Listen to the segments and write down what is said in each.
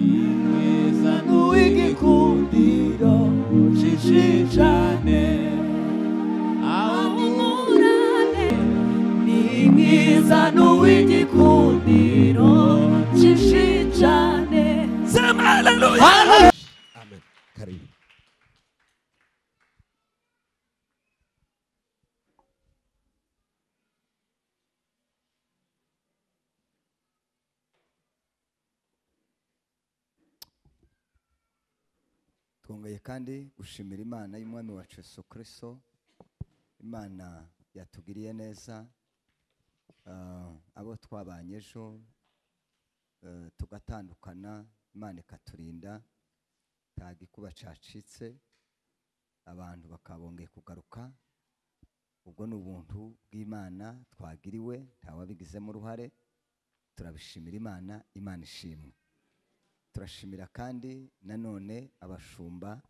Ni mwiza n'uw'igikundiro cyinshi cyane. Ni mwiza n'uw'igikundiro cyinshi cyane. Sema haleluya. Amen. Karibu. Twongeye kandi gushimira Imana y'Umwami wacu Yesu Kristo, Imana yatugiriye neza, abo twabanye ejo tugatandukana, Imana ikaturinda nta gikuba cacitse, abantu bakabongeye kugaruka. Ubwo ni ubuntu bw'Imana twagiriwe, ntawabigizemo uruhare. Turabishimira Imana, Imana ishimwe. Turashimira kandi nanone abashumba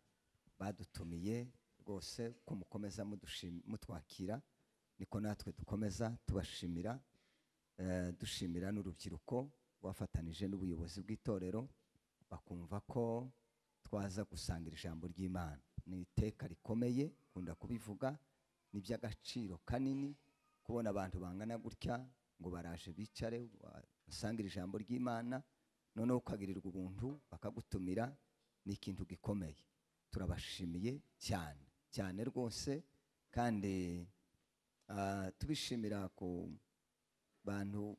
badutumiye rwose ko mukomeza mutwakira, niko natwe dukomeza tubashimira, dushimira n'urubyiruko rwafatanije n'ubuyobozi bw'itorero, bakumva ko twaza gusangira ijambo ry'Imana. Ni iteka rikomeye, nkunda kubivuga, ni iby'agaciro kanini kubona abantu bangana gutya ngo baraje bicare basangire ijambo ry'Imana, noneho ukagirirwa ubuntu bakagutumira, ni ikintu gikomeye. Turabashimiye cyane cyane rwose, kandi tubishimira ku bantu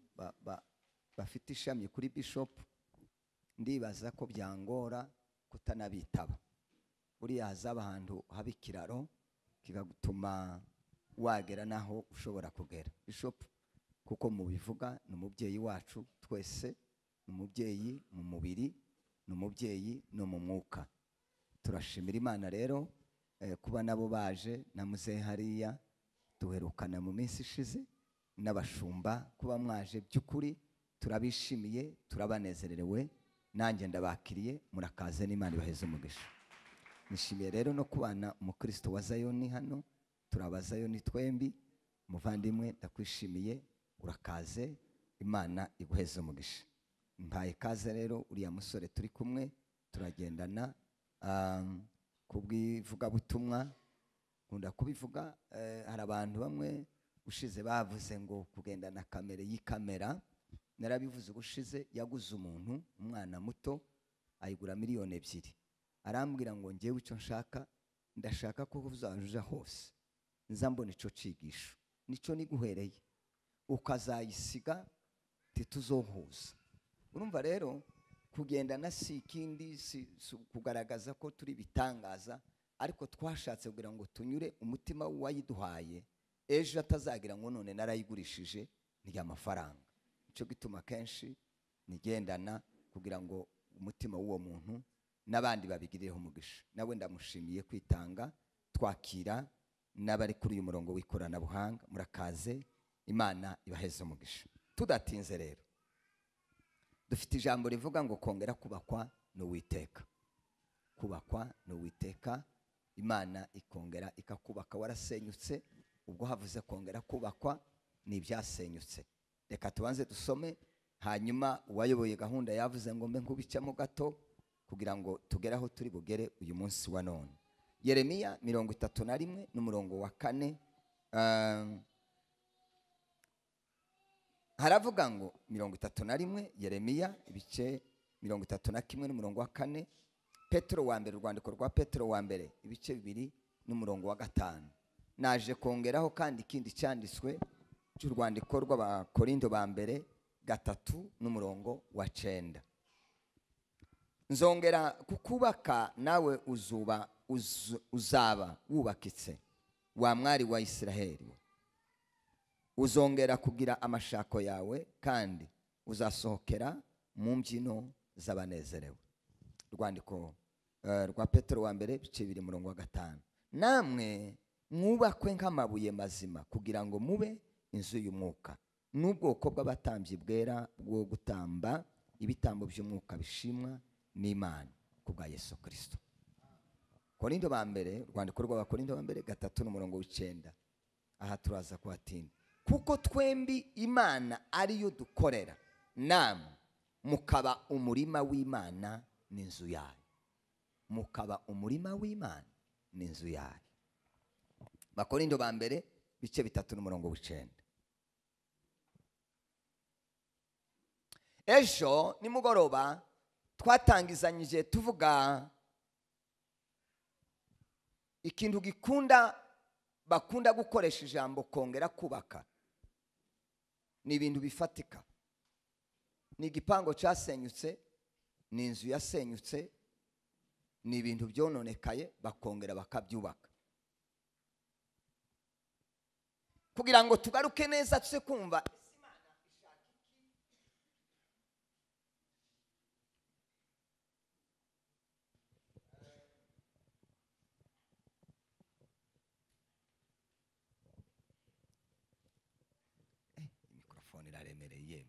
bafite ishami kuri Bishop. Ndibaza ko byangora kutanabitaba. Buriya hazaba ahantu haba ikiraro kikagutuma wagera naho ushobora kugera. Bishop, kuko mubivuga, ni umubyeyi wacu twese, ni umubyeyi mu mubiri, ni umubyeyi no mu mwuka. Turashimira Imana rero kuba nabo baje, na muzehe hariya duherukana mu minsi ishize, n'abashumba kuba mwaje, by'ukuri turabishimiye, turabanezerewe, nanjye ndabakiriye, murakaze n'Imana ibaheze umugisha. Nishimiye rero no kubana umukristo wa Zayoni hano, turabazayoni twembi. Muvandimwe ndakwishimiye, urakaze, Imana iguheze umugisha. Mpaye kaze rero uriya musore turi kumwe turagendana kubwivugabutumwa. Nkunda kubivuga, hari abantu bamwe ushize bavuze ngo kugendana kamere y'ikamera. Narabivuze ubushize, yaguze umuntu umwana muto ayigura 2 miliyoni, arambwira ngo njyewe icyo nshaka, ndashaka ko uzaja hose nza mbona ico cigisho nico niguhereye, ukazayisiga tituzohuza. Urumva rero kugendana si ikindi, si kugaragaza ko turi bitangaza, ariko twashatse kugira ngo tunyure umutima w'uwayiduhaye, ejo atazagira ngo none narayigurishije ni amafaranga. Ico gituma kenshi nigendana kugira ngo umutima w'uwo muntu n'abandi babigirireho umugisha. Nawe ndamushimiye kwitanga, twakira n'abari kuri uyu murongo w'ikoranabuhanga, murakaze, Imana ibaheze umugisha. Tudatinze rero, dufite ijambo rivuga ngo kongera kubakwa n'Uwiteka. Kubakwa n'Uwiteka, Imana ikongera ikakubaka warasenyutse. Ubwo havuze kongera kubakwa ni ibyasenyutse. Reka tubanze dusome, hanyuma uwayoboye gahunda yavuze ngo mbe nkubicamo gato kugira ngo tugere aho turi bugere uyu munsi wa none. Yeremiya 31 n'umurongo wa 4, haravuga ngo 31 Yeremiya ibice 31 n'umurongo wa 4, Petero wa mbere, urwandiko rwa Petero wa mbere ibice 2 n'umurongo wa 5. Naje kongeraho kandi ikindi cyanditswe cy'urwandiko rw'Abakorindo ba mbere 3 n'umurongo wa 9. Nzongera kukubaka nawe uzaba wubakitse, wa mwari wa Israheli. Uzongera kugira amashako yawe kandi uzasohokera mu mbyino z'abanezerewe. Urwandiko rwa Petero wa mbere ibice 2 umurongo wa 5. Namwe mwubakwe nk'amabuye mazima kugira ngo mube inzu y'umwuka, n'ubwoko bw'abatambyi bwera bwo gutamba ibitambo by'umwuka bishimwa n'Imana ku bwa Yesu Kristo. Korinto ba mbere, urwandiko rw'Abakorindo ba mbere 3 n'umurongo w'icenda. Aha turaza kuhatinda. Kuko twembi Imana ariyo dukorera, namwe mukaba umurima w'Imana n'inzu yayo. Mukaba umurima w'Imana n'inzu yayo. Bakorindo ba mbere bice 3 n'umurongo 9. Ejo nimugoroba twatangizanyije tuvuga ikintu gikunda bakunda gukoresha ijambo kongera kubaka. Ni ibintu bifatika. Ni igipango cyasenyutse, ni inzu yasenyutse, ni ibintu byononekaye bakongera bakabyubaka. Kugira ngo tugaruke neza tuze kumva mikrofone iraremereye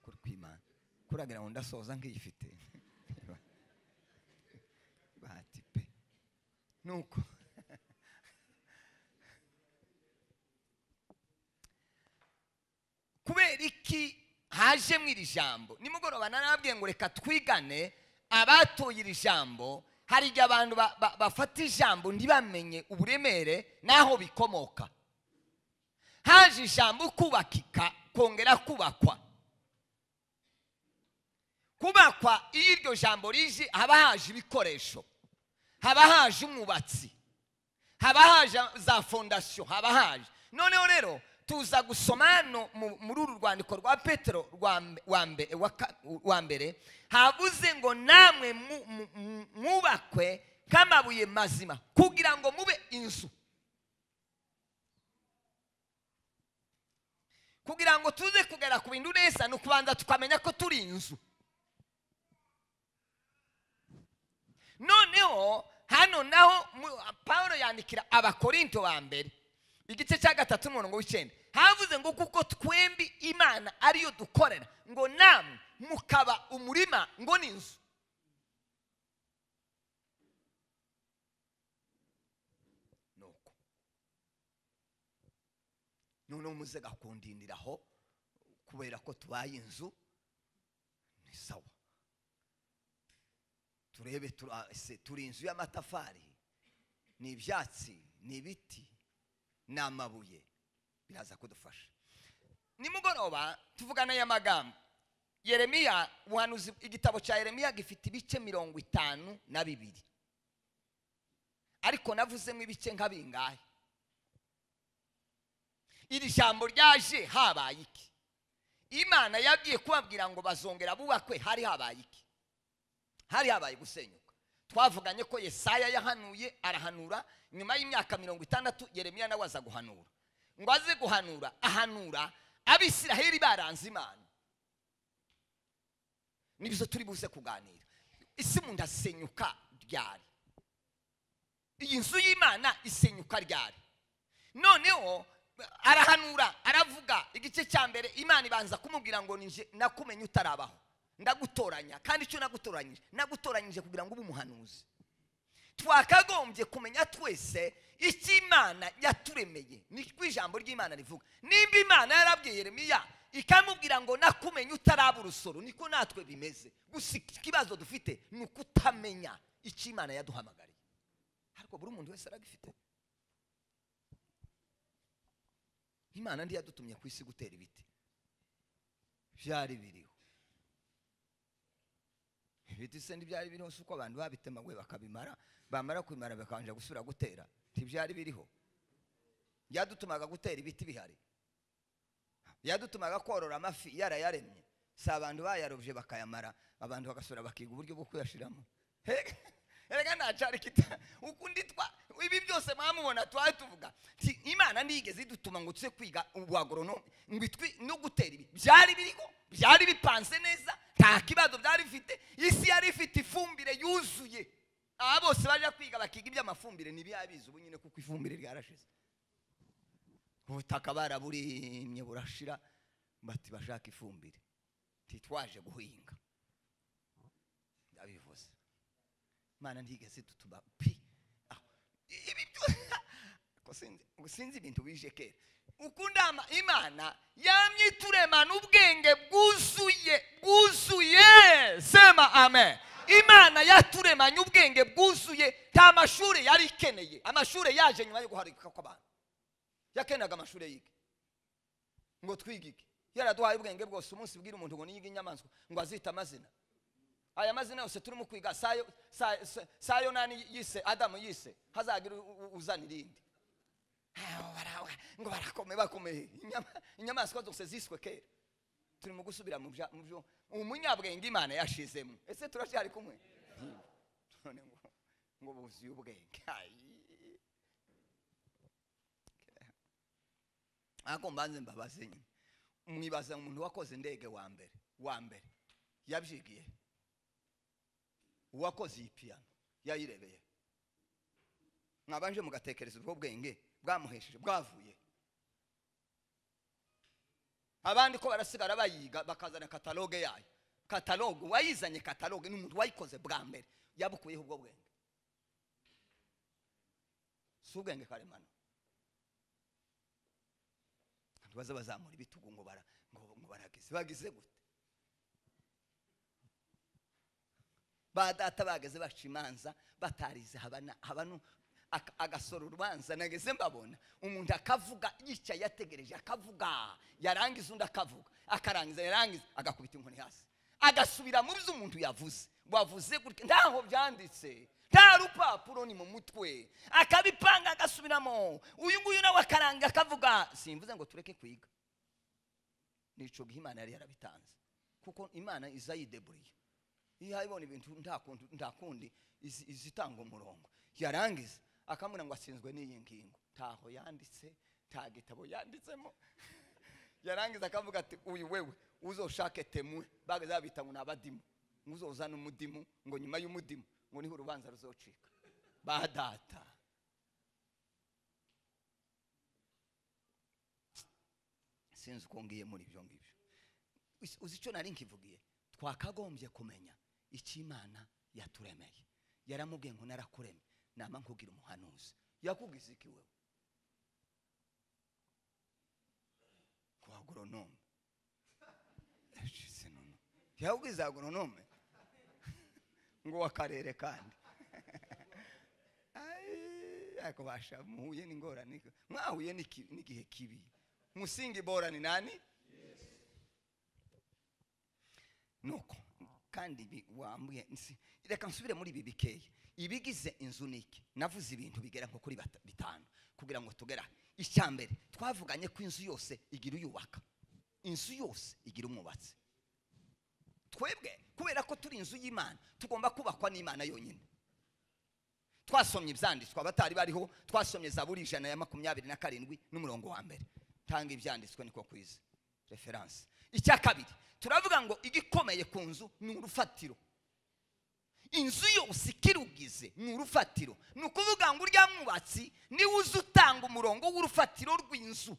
kuri kwimana kuragira ngo ndasoza nkiyifite bahati pe nuko kubera iki haje mu iri jambo nimugoroba narabwiye ngo reka twigane abatoye iri jambo. Hari igihe abantu bafata ijambo ntibamenye uburemere naho bikomoka. Haje ijambo kubakika, kongera kubakwa. Kubakwa iyo iryo jambo rije haba haje ibikoresho, haba haje umwubatsi, haba haje za fondation, haba haje. Noneho rero tuza gusoma hano muri uru rwandiko rwa Petero wa mbere havuze ngo namwe mwubakwe k'amabuye mazima kugira ngo mube inzu. Kugira ngo tuze kugera ku bintu neza no kubanza tukamenya ko turi inzu. Noneho hano naho Paulo yandikira Abakorinto ba mbere igice cya 3 umurongo w'9 havuze ngo kuko twembi Imana ariyo dukorera ngo namwe mukaba umurima ngo ni inzu. Nuko noneho muze gakundindiraho kubera ko tubaye inzu ni sawa. Turebe turi inzu y'amatafari, ni ibyatsi, ni ibiti, ni amabuye, biraza kudufasha. Nimugoroba tuvugana aya magambo. Yeremiya uhanuzi, igitabo cya Yeremiya gifite ibice 52, ariko navuzemo ibice nka bingahe? Iri jambo ryaje habaye iki? Imana yagiye kubabwira ngo bazongera bubakwe, hari habaye iki? Hari habaye gusenyuka. Twavuganye ko Yesaya yahanuye, arahanura nyuma y'imyaka 60 Yeremiya nawe aza guhanura. Ngo aze guhanura, ahanura Abisiraheli baranze Imana. Nibyo turi buze kuganira. Isi umuntu asenyuka ryari? Iyi nzu y'Imana isenyuka ryari? Noneho arahanura, aravuga igice cya mbere Imana ibanza kumubwira ngo ninje nakumenye utarabaho, ndagutoranya, kandi icyo nagutoranyije nagutoranyije kugira ngo ube umuhanuzi. Twakagombye kumenya twese icyo Imana yaturemeye. Niko ijambo ry'Imana rivuga. Nimba Imana yarabwiye Yeremiya ikamubwira ngo nakumenye utaraba urusoro, niko natwe bimeze. Gusa ikibazo dufite ni ukutamenya icyo Imana yaduhamagariye. Ariko buri muntu wese aragifite. Imana ntiyadutumye ku isi gutera ibiti, byari biriho. Ibiti se ntibyari biriho, si uko abantu babitemaguye bakabimara, bamara kubimara bakabanja gusubira gutera. Ntibyari biriho. Yadutumaga gutera ibiti bihari, yadutumaga korora amafi yarayaremye. Si abantu bayarobye bakayamara, abantu bagasubira bakiga uburyo bwo kuyashiramo. Erega ntacari kita ukundi twa ibi byose mwamubona twari tuvuga Imana ntigeze idutuma ngo tuze kwiga ubuagronome ngo itwi no gutera ibi. Byari biriho, byari bipanze neza, nta kibazo byari bifite. Isi yari ifite ifumbire yuzuye. Aba bose baje kwiga bakiga iby'amafumbire ntibiyabizi ubu nyine, kuko ifumbire ryarashize. Ubutaka baraburimye burashira, bati bashaka ifumbire, titwaje guhinga. Ndabivuze. Imana ntigeze idutuma pi ibi Ko sinzi ibintu bije kera. Ukundama Imana yamye turemana ubwenge bwuzuye, bwuzuye. Sema amen. Imana yaturemanye ubwenge bwuzuye, nta mashuri yari ikeneye. Amashuri yaje nyuma yo guharika kw'abantu. Yakenaga amashuri yige ngo twigike. Yaraduhaye ubwenge bwose. Umunsi bwira umuntu ngo niyige inyamaswa ngo azita amazina. Aya mazina yose turimo kwiga sayo nani yise Adamu yise, hazagira uzana irindi. Ngo barakome bakomeye. Inyamaswa zose ziswe kera. Turimo gusubira mu byo umunyabwenge Imana yashizemo. Ese turacyari kumwe? None ngo buzuye ubwenge. Ako mbanze mbabaze nyine. Mwibaza umuntu wakoze indege wa mbere yabyigiye, uwakoze iyi piano yayirebeye. Mwabanje mugatekereza ubwo bwenge bwamuhesheje bwavuye. Abandi ko barasigara bayiga bakazana kataloge yayo. Kataloge wayizanye, kataloge n'umuntu wayikoze bwa mbere yabukuyeho ubwo bwenge. Si ubwenge karemano. Baza bazamura ibitugu ngo baragize bagize gute. Ba data bageze baca imanza batarize, habanu agasora urubanza. Nageze mbabona umuntu akavuga yicaye yategereje, akavuga yarangiza undi akavuga, akarangiza yarangiza agakubita inkoni hasi, agasubira mu byo umuntu yavuze. Wavuze gutya, ntaho byanditse, nta rupapuro, ni mu mutwe, akabipanga agasubiramo. Uyu nguyu nawe akaranga akavuga. Simvuze ngo tureke kwiga, nico gihe Imana yari yarabitanze, kuko Imana iza yideburiye. Iyo ibona ibintu nta kundi izitanga umurongo. Yarangiza akamubwira ngo atsinzwe n'iyi ngingo, ntaho yanditse, nta gitabo yanditsemo. Yarangiza akavuga ati uyu wewe uzoshake temwe, bageze babita ngo nabadimu, uzozana umudimu, ngo nyuma y'umudimu ngo niho urubanza ruzocika. Ba data sinzi uko ngiye muri ibyo ngibyo. Uzi icyo nari nkivugiye? Twakagombye kumenya icyo Imana yaturemeye. Yaramubwiye ngo narakuremye nama nkugira umuhanuzi. Yakugize iki wewe? Kwa agronome. Yakugize agronome ngo wakarere kandi. Ai, ako basha muhuye n'ingorane, mwahuye n'igihe kibi. Musingi bora ni nani? Yes. Nuko kandi wambwiye reka nsubire muri ibi bikeye. Ibigize inzu niki? Navuze ibintu bigera nko kuri bitanu kugira ngo tugera. Icyambere twavuganye ko inzu yose igira uyubaka, inzu yose igira umwubatsi. Twebwe kubera ko turi inzu y'Imana tugomba kubakwa n'Imana yonyine. Twasomye ibyanditswe abatari bariho, twasomye Zaburi 127 n'umurongo wa mbere. Tanga ibyanditswe niko kwiza reference. Icya kabiri turavuga ngo igikomeye ku nzu ni urufatiro. Inzu yose ikirugize ni urufatiro. Ni ukuvuga ngo urya mwubatsi niwe uzi utanga umurongo w'urufatiro rw'inzu.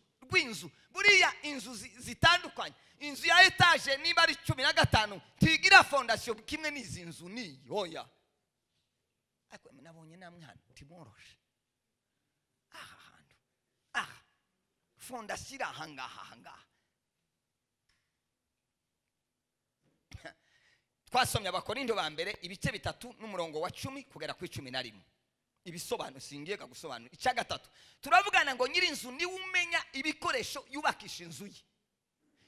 Buriya inzu zitandukanye, inzu ya etage niba ari 15 tigira fondation kimwe n'izi nzu ni hoya. Ariko nabonye namwe hano timoroshe aha hantu, aha fondation iri aha ngaha, aha ngaha. Twasomye Abakorinto ba mbere ibice 3 n'umurongo wa 10 kugera ku 11. Ibisobanuro singiye gusobanura. Icya gatatu turavugana ngo nyiri inzu niwe umenya ibikoresho yubakisha inzu ye.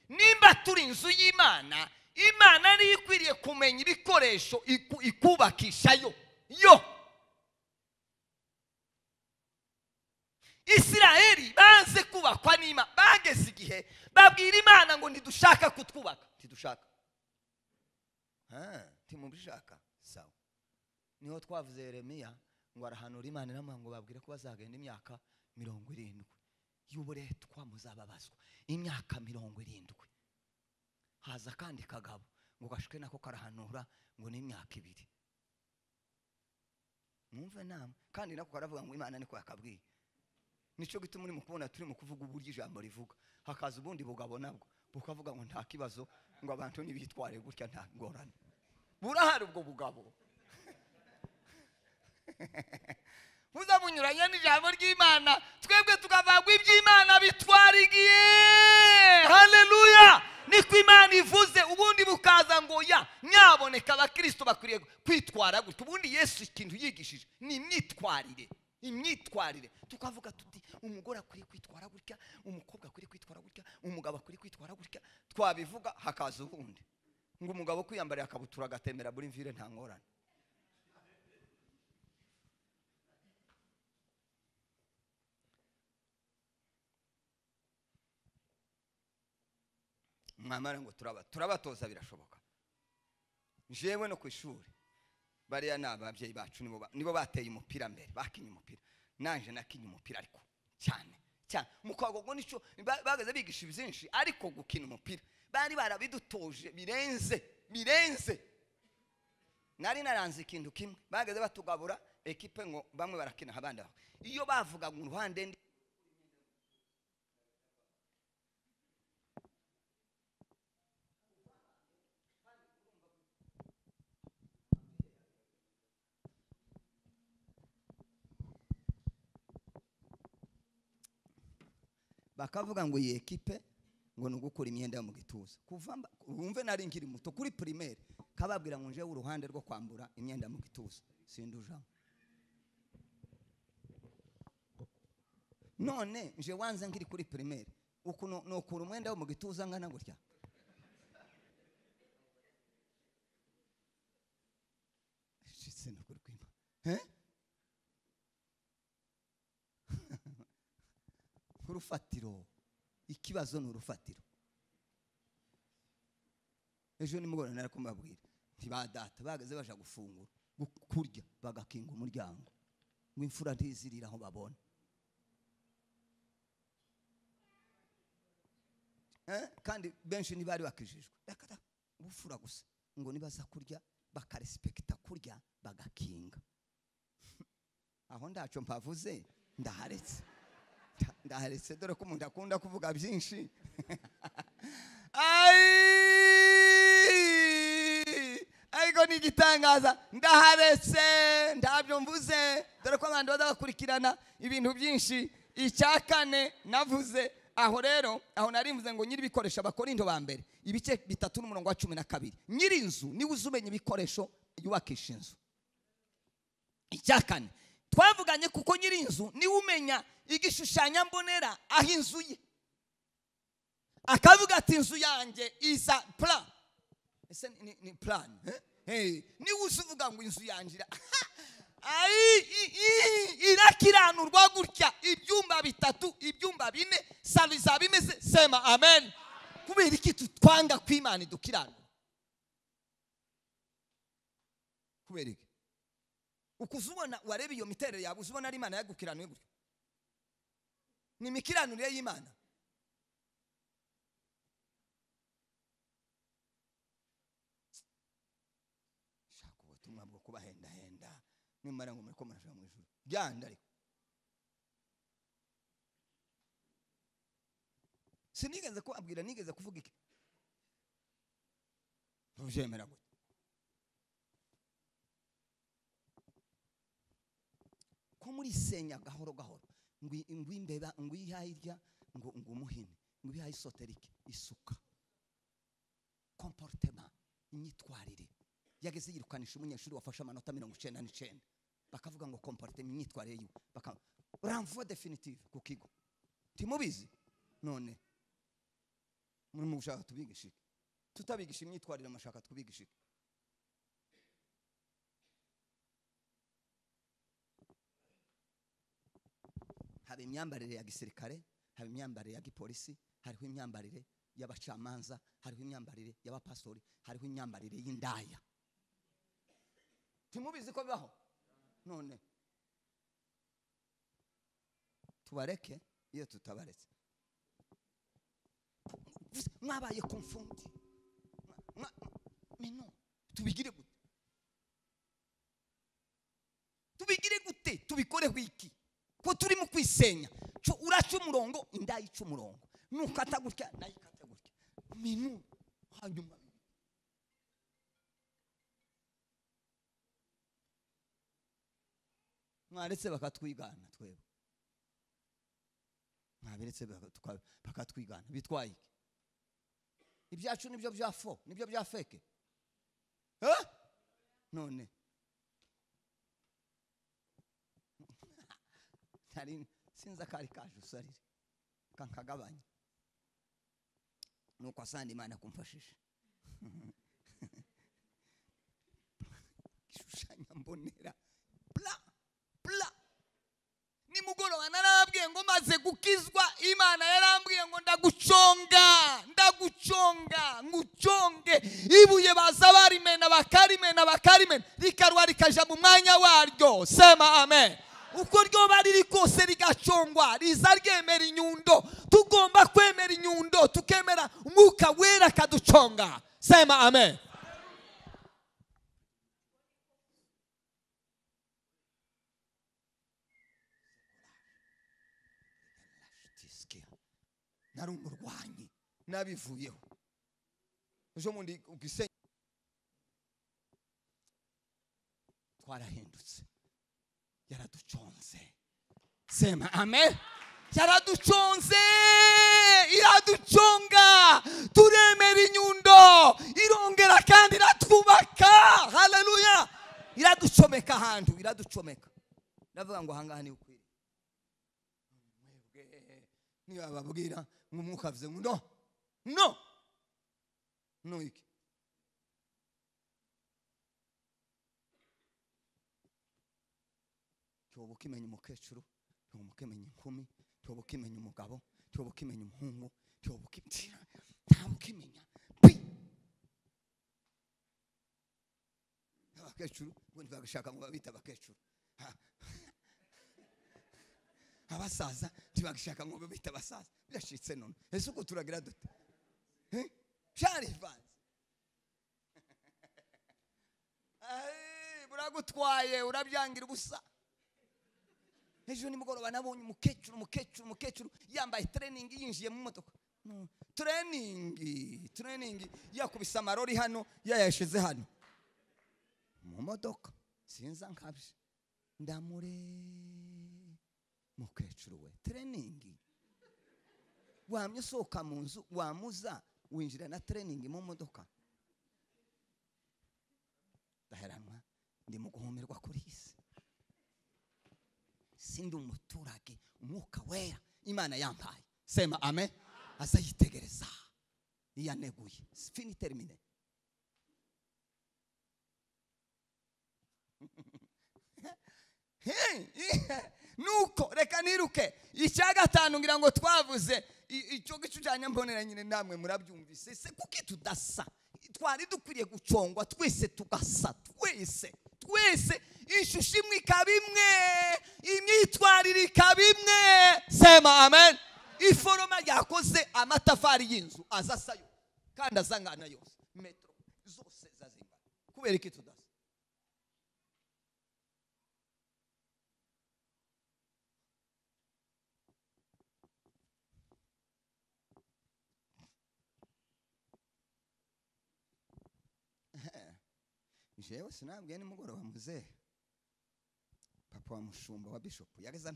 Nimba turi inzu y'Imana, Imana niyo ikwiriye kumenya ibikoresho ikubakisha yo. Isiraheli banze kubakwa n'Imana, bageze igihe babwira Imana ngo ntidushaka kutwubaka, ntidushaka. Timubishaka sawa. Niho twavuze Yeremiya ngo arahanura Imana iramubwira ngo babwire ko bazagenda imyaka 70 y'uburetwa muzababazwa, imyaka 70. Haza kandi kagabo ngo gashike nako karahanura ngo ni imyaka 2. Mwumve namwe kandi nako karavuga ngo Imana niko yakabwiye. Nico gituma muri mukubona turi mu kuvuga uburyo ijambo rivuga, hakaza ubundi bugabo nabwo bukavuga ngo nta kibazo, ngo abantu nibitware gutya nta ngorane. Burahari ubwo bugabo. Muza munyuranye n'ijambo ry'Imana, twebwe tukavagwa iby'Imana bitwarigiye. Haleluya! Niko Imana ivuze, ubundi bukaza ngo ya nyaboneka abakristo bakwiriye kwitwara gutya. Ubundi Yesu ikintu yigishije ni imyitwarire. Imyitwarire. Tukavuga tuti umugore akwiriye kwitwara gutya, umukobwa akwiriye kwitwara gutya, umugabo akwiriye kwitwara gutya. Twabivuga hakaza ubundi ngo umugabo kwiyambarira akabutura agatemera buri mvire nta ngorane. Mwamara ngo turabatoza birashoboka. Jewe no kwishuri bariya ni ababyeyi bacu nibo bateye umupira mbere, bakinye umupira. Nanje nakinye umupira ariko cyane cyane mukwago nico bagaze bigisha byinshi, ariko gukina umupira bari barabidutoje birenze. Nari naranze ikintu kimwe, bagaze batugabura ekipe ngo bamwe barakina abandi aho. Iyo bavuga ngo uruhande bakavuga ngo iyi ekipe ngo nugukura imyenda yo mu gituza. Kuva wumve nari nkiri muto kuri primaire kababwira ngo nje uruhande rwo kwambura imyenda mu gituza sindujamo. None nje wanze nkiri kuri primaire ukuntu nokura umwenda wo mu gituza ngana gutya. Shitse nukuri kwima. Urufatiro, ikibazo ni urufatiro. Ejo nimugoroba nari kumubabwira nti ba data bagaze baje gufungura kurya bagakinga umuryango ngo imfura ntizirira aho babona. Kandi benshi ntibari bakijijwe, reka ubufura gusa ngo nibaza kurya bakarespekta kurya bagakinga. Aho ndaco mpavuze ndaharetse. Ndaharetse dore ko umuntu akunda kuvuga byinshi. Ariko ni igitangaza, ndaharetse ndabyo mvuze dore ko abantu bazabakurikirana ibintu byinshi. Icya kane navuze aho rero, aho nari mvuze ngo nyiri bikoresho Abakorinto ba mbere ibice 3 n'umurongo wa 12, nyiri inzu niwe uzumenya ibikoresho yubakisha inzu. Icya kane twavuganye kuko nyiri inzu niwe umenya igishushanya mbonera aho inzu ye. Akavuga ati inzu yanjye iza plan. Ese ni plan eh? Niwe uzuvuga ngo inzu yanjye irakiranurwa gutya, ibyumba 3, ibyumba 4, salo izaba imeze. Sema amen. Kubera iki tutwanga kwimana idukirana? Kubera iki? Ukuzubona wareba iyo miterere yawe uzubona ari Imana yagukiranuye gutya. Ni imikiranurire y'Imana. Shaka ubutumwa bwo kubahenda henda nimara ngo muriko muraja mu ijuru. Byanda ariko. Sinigeze kubabwira, nigeze kuvuga iki? Uvyemera gute? Ko muri senya gahoro gahoro ngwi imbeba ngwi ihayirya ngo ngumuhine ngwi ihayisoterike isuka comportement imyitwarire. Yageze yirukanisha umunyeshuri wafashe amanota 99, bakavuga ngo comportement imyitwarire yiwe, baka renvoi definitive ku kigo. Timubizi none muri mu gushaka tubigishike, tutabigisha imyitwarire amashaka tubigishike. Haba imyambarire ya gisirikare, haba imyambarire ya gipolisi, hariho imyambarire y'abacamanza, hariho imyambarire y'abapastori, hariho imyambarire y'indaya. Timubizi ko bibaho? None tubareke iyo tutabaretse mwabaye confondi. Mais non, tubigire gute? Tubigire gute? Tubikoreho iki? Ko turi mu kwisenya. Cyo uraca umurongo, inda yica umurongo. Nukata gutya nayikata gutya. Minu hanyuma Mwaretse bakatwigana twebwe. Mwaberetse bakatwigana bitwaye iki? Ibyacu nibyo bya fo, nibyo bya fake. None nari sinza kari kaje usarire kankagabanya nuko asandi Imana kumfashisha kishushanya mbonera bla bla. Nimugoroba narababwiye ngo maze gukizwa Imana yarambwiye ngo ndaguconga, ndaguconga, nguconge. Ibuye baza barimena bakarimena bakarimena rikarwa rikaja mu mwanya waryo. Sema amen. Uko ryo bari rikose rigacongwa riza ryemera inyundo. Tugomba kwemera inyundo, tukemera umwuka wera kaduconga. Sema amen. Nari umurwanyi nabivuyeho ejo mundi ugisenye twarahindutse. Yaraduconze. Sema amen. Yaraduconze, iraduconga, turemera inyundo, irongera kandi iratwubaka. Haleluya. Iraducomeka ahantu, iraducomeka. Ndavuga ngo ahangaha ni ukwiriye. Mwebwe niba babwira ngo avuze ngo no no no iki cyobo kimenya umukecuru, cyobo kimenya inkumi, cyobo kimenya umugabo, cyobo kimenya umuhungu, cyobo kimenya ntabwo kimenya pi. Abakecuru ngo ntibagashaka ngo babita abakecuru, abasaza ntibagashaka ngo babita abasaza. Birashitse none ese uko turagira dute? Byarivanze. Buragutwaye urabyangira ubusa. Ejo nimugoroba nabonye umukecuru umukecuru umukecuru yambaye training yinjiye mu modoka. Training yakubise amarori hano yayashize hano mu modoka. Sinza nkabye ndamure mukecuru we training wamye usohoka mu nzu wamuza winjira na training mu modoka. Ndaheranwa ndi mu guhumirwa kuri isi. Sindi umuturage, umwuka wera Imana yampaye. Sema amen. Azayitegereza iyaneguye. Fini termine. Nuko reka niruke icya gatanu ngira ngo twavuze icyo gicucanya mbonera nyine namwe murabyumvise. Se kuki tudasa? Twari dukwiriye gucongwa twese tugasa, twese twese, ishusho imwe ikaba imwe, imyitwarire ikaba imwe. Sema amen. Iforoma yakoze amatafari y'inzu azasayo kandi azangana yose, metro zose zazingana. Kubera iki tudasa? Jewe sinabwiye nimugoroba muzehe papa wa mushumba wa bishop yageza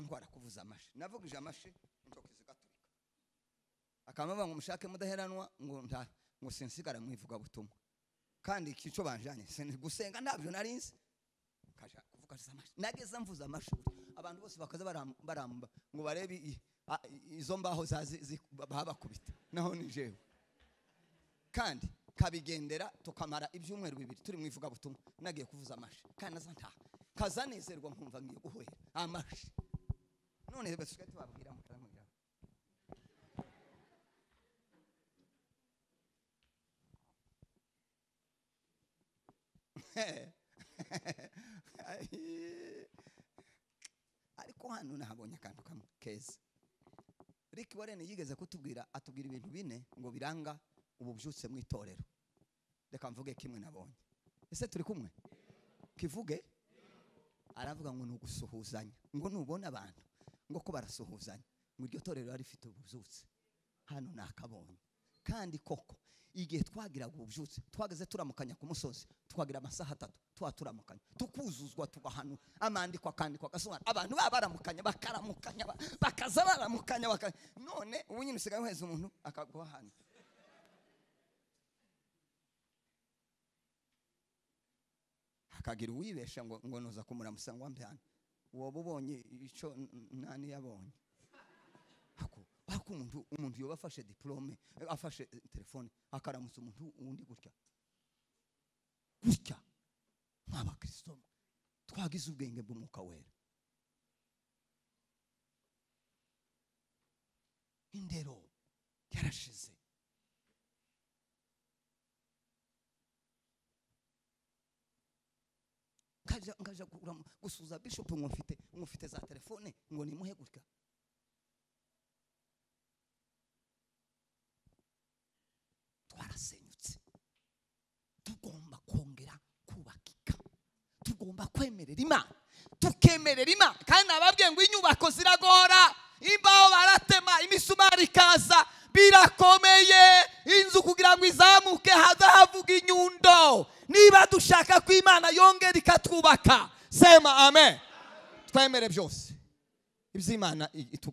ntwara kuvuza amashi. Navugije amashi intoki zigaturika. Akamaba ngo mushake mudaheranwa ngo nta ngo sinsigara mwivuga butumwa. Kandi ikico banjanye gusenga ntabyo narinzi. Kaja kuvuga amashi. Nageza mvuza amashi abantu bose bakaza baramba ngo barebe izo mbaho zazi babakubita. Naho ni jewe. Kandi kabigendera tukamara ibyumweru bibiri turi mwivuga butumwa nagiye kuvuza amashi kandi naza nta kazanezerwa nkumva ngiye guhwera amashi. None basuka tubabwira mukaramubwira Ariko hano nahabonye akantu kamwe keza. Rick Warren yigeze kutubwira, atubwira ibintu bine ngo biranga ububyutse mu itorero. Reka mvuge kimwe nabonye. Ese turi kumwe? Kivuge? Aravuga ngo nugusuhuzanya, ngo nubona abantu ngo ko barasuhuzanya, ngo iryo torero rifite ububyutse. Hano nakabonye. Kandi koko igihe twagiraga ububyutse twageze turamukanya ku musozi, twagira amasaha 3 Tuba turamukanya tukuzuzwa tugahanu amandiko akandikwa agasoma abantu babaramukanya bakaramukanya bakaza baramukanya none ubu nyine usigaye uheza umuntu akaguha hano. Akagira uwibesha ngo noza kumuramusa ngo ambe hano woba ubonye ico nani yabonye. Hako umuntu yoba afashe diplome afashe telefone akaramutsa umuntu undi gutya gutya. Nk'abakristo twagize ubwenge bw'umwuka wera. Indero yarashize. Ngaja gusuza bishop ngo mfite za telefone ngo nimuhe gutya. Twarasenyutse. Tugomba kongera kubakika. Tugomba kwemerera Imana. Tukemerera Imana. Kandi nababwiye ngo inyubako ziragora, imbaho baratema, imisumari ikaza, birakomeye. Inzu kugira ngo izamuke hazahavuga inyundo. Niba dushaka ko Imana yongera ikatwubaka, sema amen. Twemere byose iby'Imana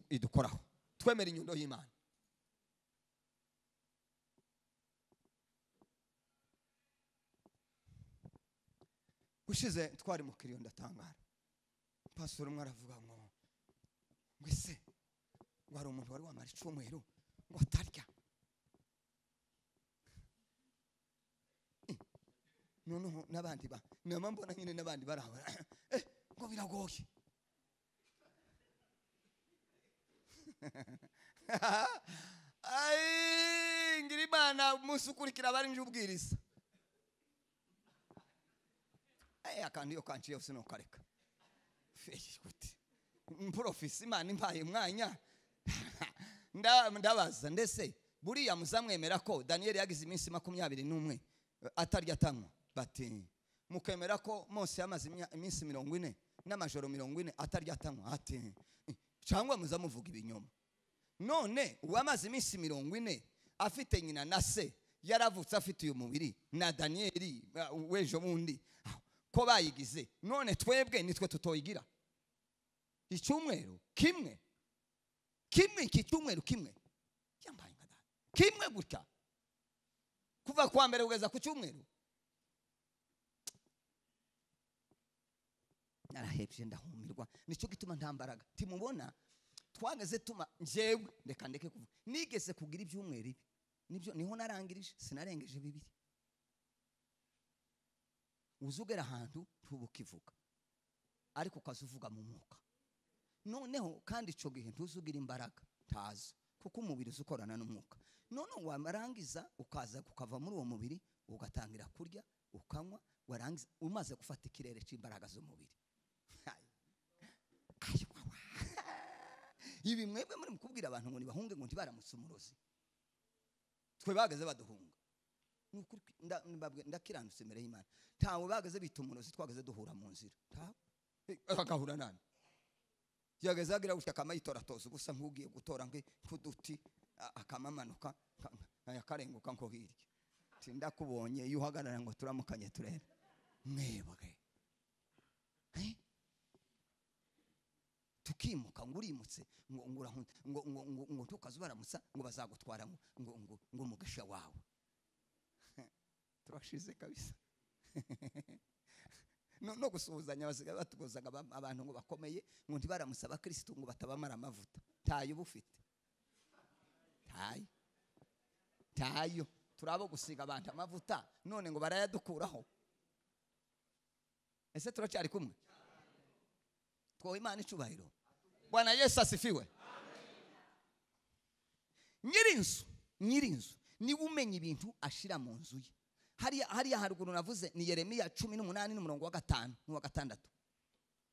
idukoraho. Twemere inyundo y'Imana. Ushize twari mu kiriyo ndatangara. Pastor umwe aravuga ngo ese ngo hari umuntu wari wamara icumweru ngo atarya. Noneho n'abandi ba nama mbona nyine n'abandi barabara ngo biragoye. Ai ngira Imana umunsi ukurikira bari nje ubwiriza. Akantu iyo kanciye sinokareka. Gute mprofisi Imana impaye umwanya ndabaza ndese buriya muzamwemera ko Daniel yagize iminsi 21 atarya atanywa? Bati mukemera ko Mose yamaze iminsi 40 n'amajoro 40 atarya atanywa? Ati cyangwa muzamuvuga ibinyoma. None uwamaze iminsi 40 afite nyina na se yaravutse afite uyu mubiri na Daniel wejo bundi ko bayigize, none twebwe nitwe tutoyigira. Icyumweru kimwe kimwe iki cyumweru kimwe yambaye nka dada kimwe gutya kuva kwa mbere kugeza ku cyumweru. Narahebye ndahumirwa. Nicyo gituma ntambaraga timubona twageze tuma njewe reka ndeke kuvuga nigeze kugira ibyumweru ibi nibyo niho narangirije sinarengeje bibiri. Uzugera ahantu ntubukivuga ariko ukazuvuga mu mwuka. Noneho kandi ico gihe ntuzugira imbaraga tazo kuko umubiri uzukorana n'umwuka. None wamarangiza ukaza kukava muri uwo mubiri ugatangira kurya ukanywa, warangiza umaze gufata ikirere c'imbaraga z'umubiri. Ibi mwebwe muri mukubwira abantu ngo nibahunge ngo ntibaramutse umurozi. Twe bageze baduhunga. Ndakiranutse imbere y'Imana. Ntawe bageze bita umurozi twageze duhura mu nzira. Ntawe agahura nani? Yageze agira gutya akamayitora toza ubusa nk'ugiye gutora nk'uduti akamamanuka akarenguka nko hirya. Ndakubonye iyo uhagarara ngo turamukanye turebe. Mwebwe. Tukimuka ngo urimutse ngo ngo ngo ngo tukazubaramutsa ngo bazagutwara ngo ngo ngo umugisha wawe. Turashize kabisa. No gusuhuzanya basigaye batugozaga abantu ngo bakomeye ngo ntibaramutsa abakristo ngo batabamara amavuta. Tayo bufite. Tayo. Tayo turabo gusiga abantu amavuta none ngo barayadukuraho. Ese turacyari kumwe? Twowe Imana icubahiro. Bwana Yesu asifiwe. Nyirinzu, nyirinzu ni umenya ibintu ashira mu nzu ye. Hariya haruguru navuze ni Yeremiya 18 n'umurongo wa 5 n'uwa 6.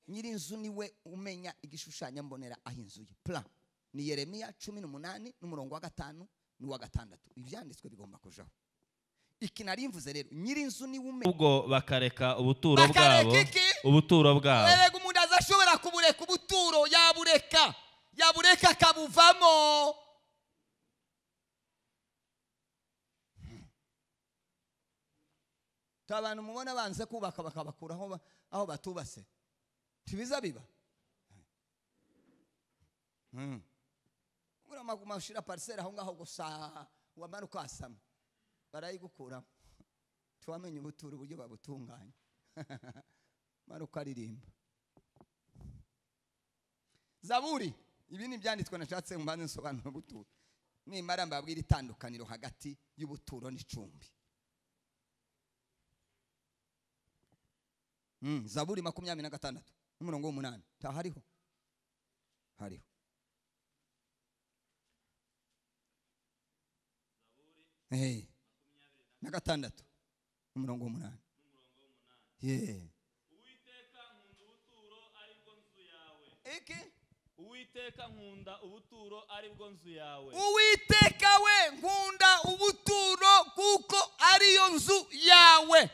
Nyirinzu niwe umenya igishushanyo mbonera aho inzu ye. Plan ni Yeremiya 18 n'umurongo wa 5 n'uwa 6. Ibyanditswe bigomba kujaho. Iki nari mvuze rero nyirinzu niwe umenya ubwo bakareka ubuturo bwabo. Ubuturo bwabo. Erega umuntu azashobora kubureka ubuturo yabureka. Yabureka akabuvamo. Tabantu mubona banze kubaka bakabakura aho batubase. Tibiza biba. Urama ushira parcelle aho ngaho gusa wamanuka asama. Barayigukura. Twamenye ubuturo uburyo babutunganya. Maruka aririmba. Zaburi ibi ni byanditswe nashatse mbanze nsobanura ubuturo. Nimara mbabwira itandukaniro hagati y'ubuturo n'icumbi. Zaburi 26 umurongo w'8 ta hariho. Hariho. Hey. Na 6 umurongo w'8. Yeah. Uwiteka nkunda ubuturo ari bwo nzu yawe. Iki? Uwiteka nkunda ubuturo ari bwo nzu yawe. Uwiteka we nkunda ubuturo kuko ariyo nzu yawe.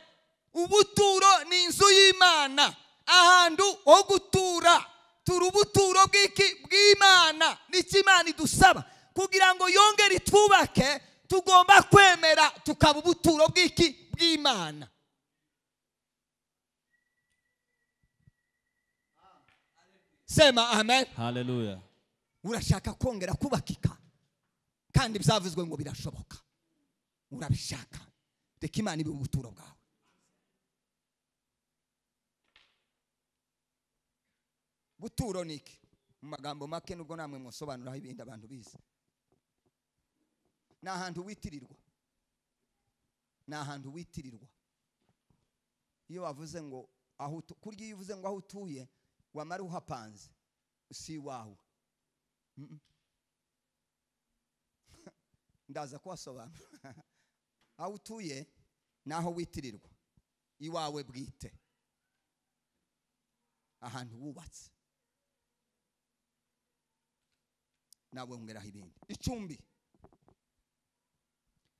Ubuturo ni inzu y'Imana, ahantu ho gutura. Turi ubuturo bw'iki? Bw'Imana. N'iki Imana idusaba kugira ngo yongere itwubake, tugomba kwemera tukaba ubuturo bw'iki? Bw'Imana. Sema amen. Hallelujah. Urashaka kongera kubakika kandi byavuzwe ngo birashoboka. Urabishaka. Reka Imana ibe ubuturo bwawe. Buturo niki? Mu magambo make nubwo namwe mwosobanuraho ibindi abantu bize. Ni ahantu witirirwa. Ni ahantu witirirwa. Iyo wavuze ngo aho kurya, iyo uvuze ngo aho utuye wamara uhapanze si wawe. Ndaza kubasobanura. Aho utuye naho witirirwa, iwawe bwite, ahantu wubatse. Nawe ongeraho ibindi. Icumbi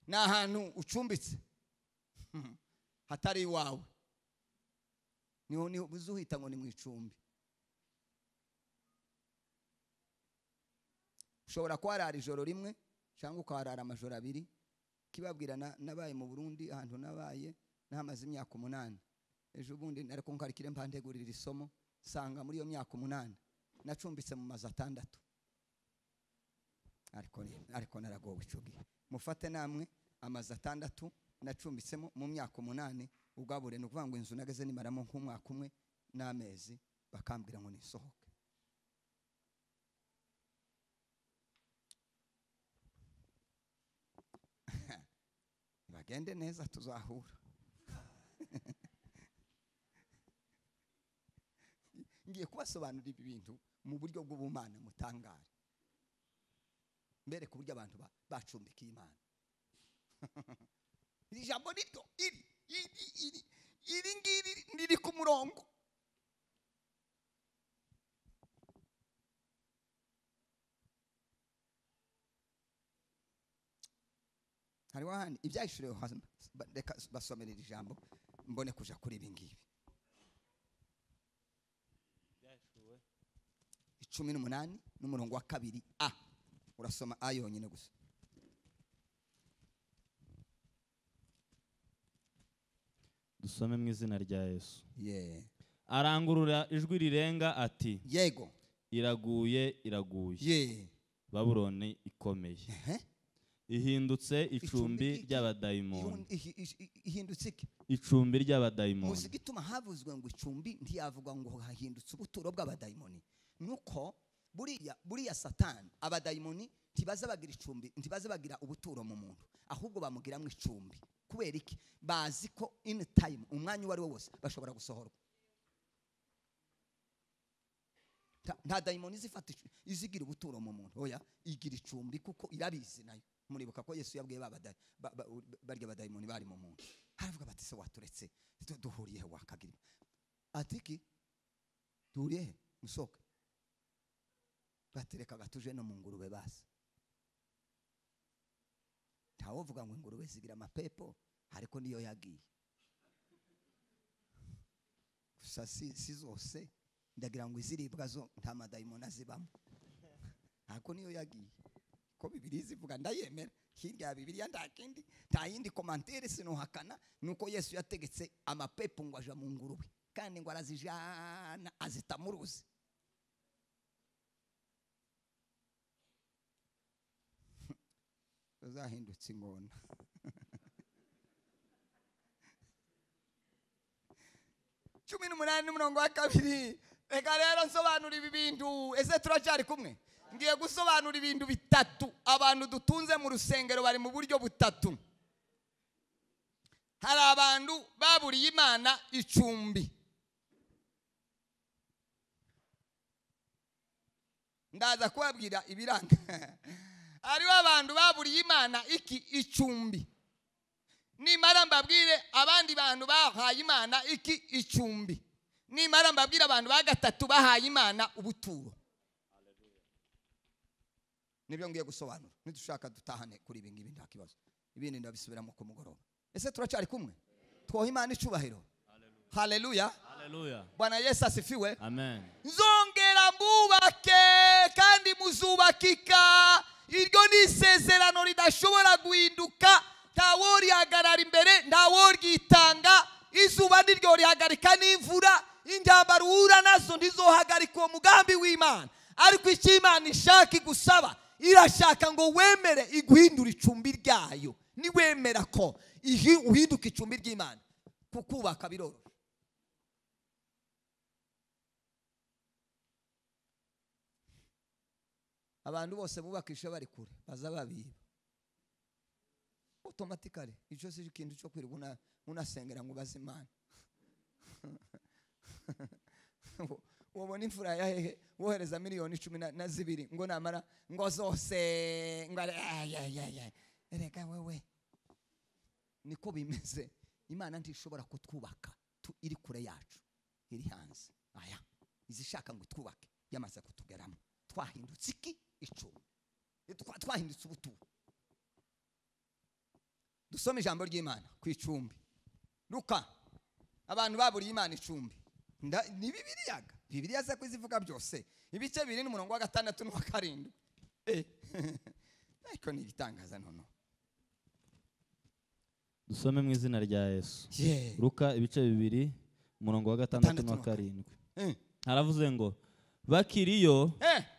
ni ahantu ucumbitse hatari iwawe. Niho uzuhita ngo ni mu icumbi. Ushobora kuharara ijoro rimwe cyangwa ukaharara amajoro abiri. Kibabwira nabaye mu Burundi, ahantu nabaye nahamaze imyaka 8. Ejo bundi nariko nkarikire mpantegurira isomo, sanga muri iyo myaka 8 nacumbitse mu mazu 6. Ariko naragowe ico gihe. Mufate namwe amazu 6 nacumbitsemo mu myaka 8, ugabure no kuvuga ngo inzu nageze nimaramo nk'umwaka umwe n'amezi, bakambwira ngo nisohoke. Bagende neza tuzahura. Ngiye kubasobanurira ibi bintu mu buryo bw'ubumana mutangare. Mbere ku buryo abantu bacumbikiye Imana. Iri jambo rito iri iri iri ngiri riri ku murongo. Hariho ahandi ibyahishuriwe, reka basomerera ijambo mbone kuja kuri ibi ngibi. 18 n'umurongo wa 2 a. Urasoma a yonyine gusa. Dusome mu izina rya Yesu. Yeah. Arangurura ijwi rirenga ati: Yego. Iraguye, iraguye. Yeah. Babuloni ikomeye. Ihindutse icumbi ry'abadayimoni. Ihindutse iki? Icumbi ry'abadayimoni. Muzi gituma havuzwe ngo icumbi, ntiyavugwa ngo hahindutse ubuturo bw'abadayimoni. Nuko buriya Satani, abadayimoni ntibaza bagira icumbi, ntibaza bagira ubuturo mu muntu, ahubwo bamugiramwe icumbi. Kubera iki? Bazi ko in time, umwanya uwo ari wo wose bashobora gusohorwa. Nta dayimoni izifata izigira ubuturo mu muntu. Oya, igira icumbi kuko irabizi nayo. Muribuka ko Yesu yabwiye barya badayimoni bari mu muntu. Haravuga bati se waturetse duhuriye wakagira. Atiki duhuriye musoka. Batereka gatuje no mu ngurube basi. Ntawovuga ngo ingurube zigira amapepo, ariko niyo yagiye. Gusa si zose ndagira ngo iziribwa zo nta madayimoni azibamo. Ariko niyo yagiye. Ko Bibiliya izivuga ndayemera. Hirya ya Bibiliya nta kindi, nta yindi commentaire sinuhakana, nuko Yesu yategetse amapepo ngo aja mu ngurube kandi ngo arazijana azita mu ruzi. Uzahindutse ingona. Cumi n'umunani n'umurongo wa kabiri. Reka rero nsobanura ibi bintu. Ese turacyari kumwe? Ngiye gusobanura ibintu bitatu. Abantu dutunze mu rusengero bari mu buryo butatu. Hari abantu baburiye Imana icumbi. Ndaza kubabwira ibiranga. Hariho abantu baburiye Imana iki icumbi. Nimara mbabwire abandi bantu bahaye Imana iki icumbi. Nimara mbabwire abantu ba gatatu bahaye Imana ubuturo. Nibyo ngiye gusobanura. Nidushaka dutahane kuri ibi ngibi nta kibazo. Ibindi ndabisubiramo ku mugoroba. Ese turacyari kumwe? Twoha Imana icubahiro. Haleluya. Haleluya. Bwana Yesu asifiwe. Amen. Nzongera mbubake kandi muzubakika. Iryo ni isezerano ridashobora guhinduka. Ntaworihagarara imbere, ntaworyitanga. Izuba niryo rihagarika n'imvura, intambara uhura nazo ntizohagarika uwo mugambi w'Imana. Ariko icyo Imana ishaka igusaba, irashaka ngo wemere iguhindura icumbi ryayo. Niwemera ko uhinduka icumbi ry'Imana, kukubaka biroroshye. Abantu bose bubakisha bari kure baza babiba automatically. Icyo si ikintu cyo kwirirwa unasengera ngo ubaze Imana. Ubona imfura ya hehe wohereza miliyoni 12 ngo namara ngo zose ngo ay. Erega wewe niko bimeze. Imana ntishobora kutwubaka iri kure yacu, iri hanze. Aya izishaka ngo twubake yamaze kutugeramo. Twahindutse iki icumbi, twahindutse ubuturo. Dusome ijambo ry'Imana ku icumbi. Luka, abantu baburiye Imana icumbi. Ni Bibiliya. Bibiliya ze kwizivuga byose. Ibice 2 n'umurongo wa 6 n'uwa 7. Ariko ni ibitangaza nono. Dusome mu izina rya Yesu. Luka ibice 2 umurongo wa 6 n'uwa 7. Haravuze ngo bakiriyo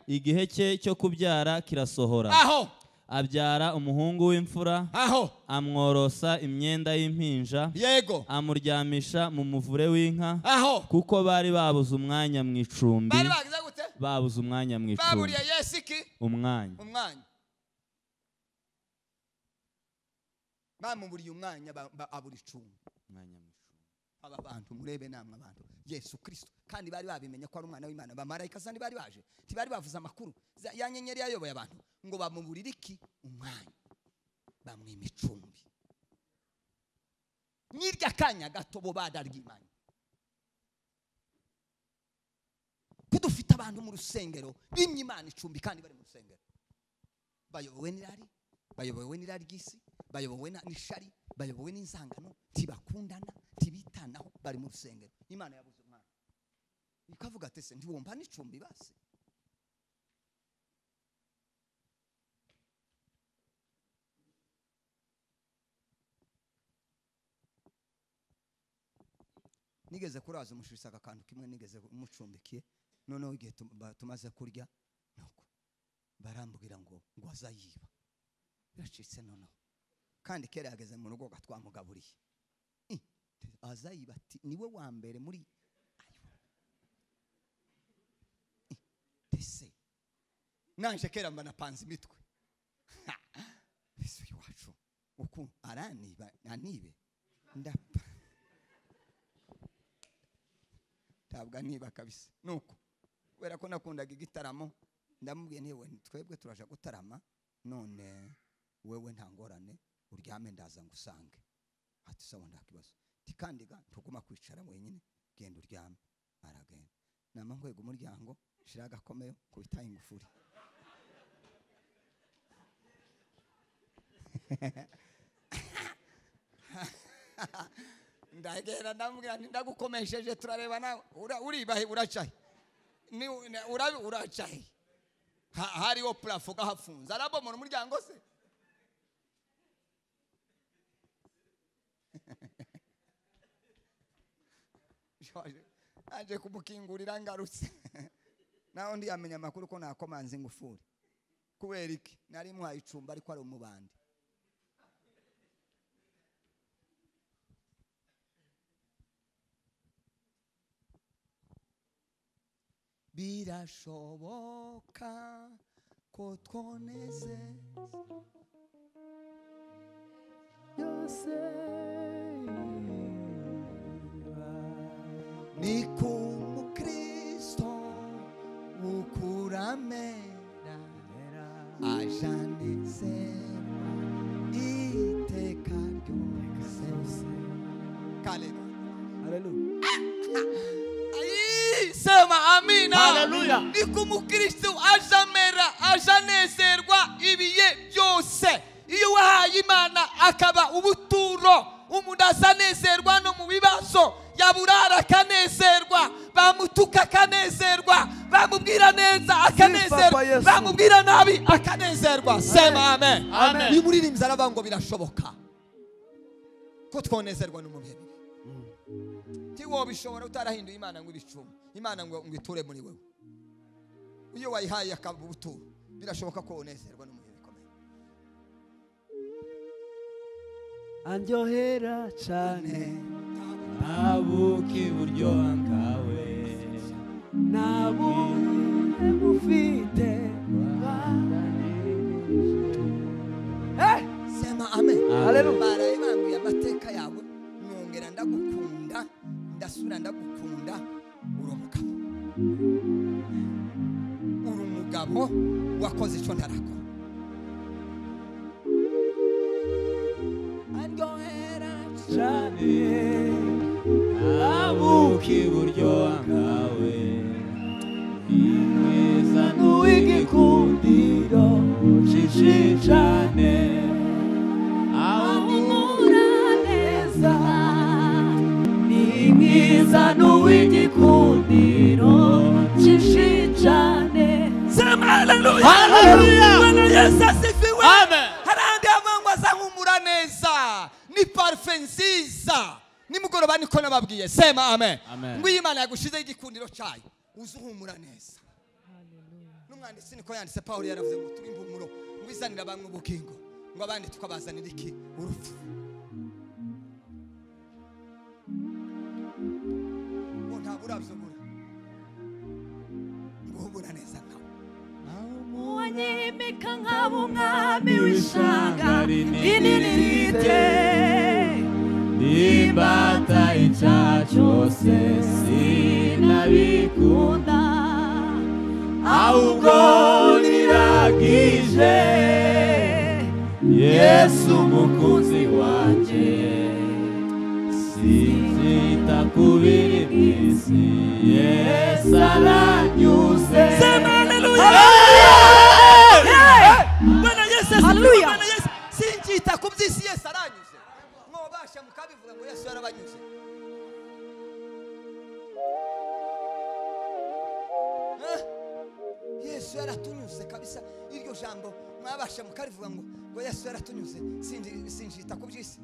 igihe cye cyo kubyara kirasohora. Aho abyara umuhungu w'imfura, aho amworosa imyenda y'impinja, yego, amuryamisha mu muvure w'inka, aho kuko bari babuze umwanya mu icumbi. Bari bagize gute? Babuze umwanya mu icumbi. Baburiye Yesu iki? Umwanya. Umwanya. Bamuburiye umwanya, abura icumbi. Umwanya mu icumbi. Aba bantu murebe namwe abantu Yesu Kristo, kandi bari babimenye ko ari umwana w'Imana. Bamarayika sandi bari baje, tibari bavuze amakuru ya nyenyeri yayoboye abantu ngo bamuburire iki umwanya, bamwima icumbi. Nirya kanya gato bo badaryimanye. Kudufite abantu mu rusengero bimye Imana icumbi kandi bari mu rusengero, bayobowe n'irari, bayobowe n'irari ry'isi, bayobowe n'ishari, bayobowe n'inzangano, tibakundana, tibitanaho, bari mu rusengero. Imana yabuze umwana. Ikavuga ati se ntiwumva n'icumbi basi. Nigeze kuraza umushirisa akantu kimwe, nigeze umucumbikiye. Noneho igihe tumaze kurya nuko barambwira ngo azayiba. Biracitse noneho. Kandi kera yageze mu rugo gatwamugaburiye. Azayiba ati niwe wa mbere muri tese. Nanje kera mba napanze imitwe. Ese iwacu uku araniba anibe ndapa. Tabwa niba kabisa. Nuko kubera ko nakundaga igitaramo ndamubwiye nti we twebwe turaje gutarama none wewe nta ngorane uryame ndaza ngusange. Ati sawa nta kibazo. Tikandiga ntuguma kwicara wenyine genda uryame. Aragenda. Nama nkwega umuryango shira agakomeyo kubita ingufuri. Ndagera ndamubwira nti ndagukomesheje turareba nawe uribahe uracahe. Ni uracahe. Hariho plafo gahafunze. Arabomora umuryango se. Aje kumukingurira ngarutse. Naho ndi yamenya amakuru ko nakomanze ingufuri. Kubera iki? Nari muhaye icumba ariko ari umubandi. Birashoboka ko twoneze yose ni ku mukristo ukuramera ajanezerwa iteka ryose. Haleluya. Sema amina. Haleluya. Ni ku mukristo ajamera ajanezerwa ibiye byose. Iyo wahaye Imana akaba ubuturo, umuntu azanezerwa no mu bibazo, yaburara akanezerwa, bamutuka akanezerwa, bamubwira neza akanezerwa, bamubwira nabi akanezerwa. Sema amen. Amen. Uyu muririmbyi aravuga ngo birashoboka ko twonezerwa no mu bihe bibi. Tiwobishobora utarahinduye Imana ngo ibicuma, Imana ngo iture muri wewe. Iyo wayihaye akaba ubuturo, birashoboka ko unezerwa no mu bihe bikomeye. Andyohera cyane abuki buryo nkawe nabumwe mufite. Sema amen. Haleluya. Baraye bambwiye amateka yawe, nongera ndagukunda, ndasubira ndagukunda. Uri umugabo, uri umugabo wakoze icyo ntarakora. Andyohera cyane abuki buryo nkawe mwiza n'uw'igikundiro cyinshi cyane ahumura neza ni mwiza n'uw'igikundiro cyinshi cyane. Sema haleluya. Haleluya. Bwana Yesu asifiwe. Amen. Harandi havangwa zahumura neza ni parfum nziza. Nimugoroba niko nababwiye. Sema amen. Amen. Ngo Imana yagushize igikundiro cyayo uzuhumura neza. N'umwanditsi niko yanditse, Paulo yaravuze ngo turi impumuro ngo izanira bamwe ubugingo, ngo abandi tukabazanira iki? Urupfu. Ngo nta burabyo bura ngo uhumura neza nkawe. Uwanyimika nkaba umwami w'ishyanga rinini rite imbata icyaha cyose sinabikunda ahubwo niragije Yesu umukunzi wanjye, sinzita ku biri mu isi, Yesu aranyuze. Sema haleluya. Bwana Yesu asifiwe. Bwana Yesu, sinjita ku by'isi, Yesu aranyuze. Mwobasha mukabivuga ngo Yesu yarabanyuze. Yesu yaratunyuze kabisa. Iryo jambo mwabasha mukarivuga ngo Yesu yaratunyuze, sinjita ku by'isi.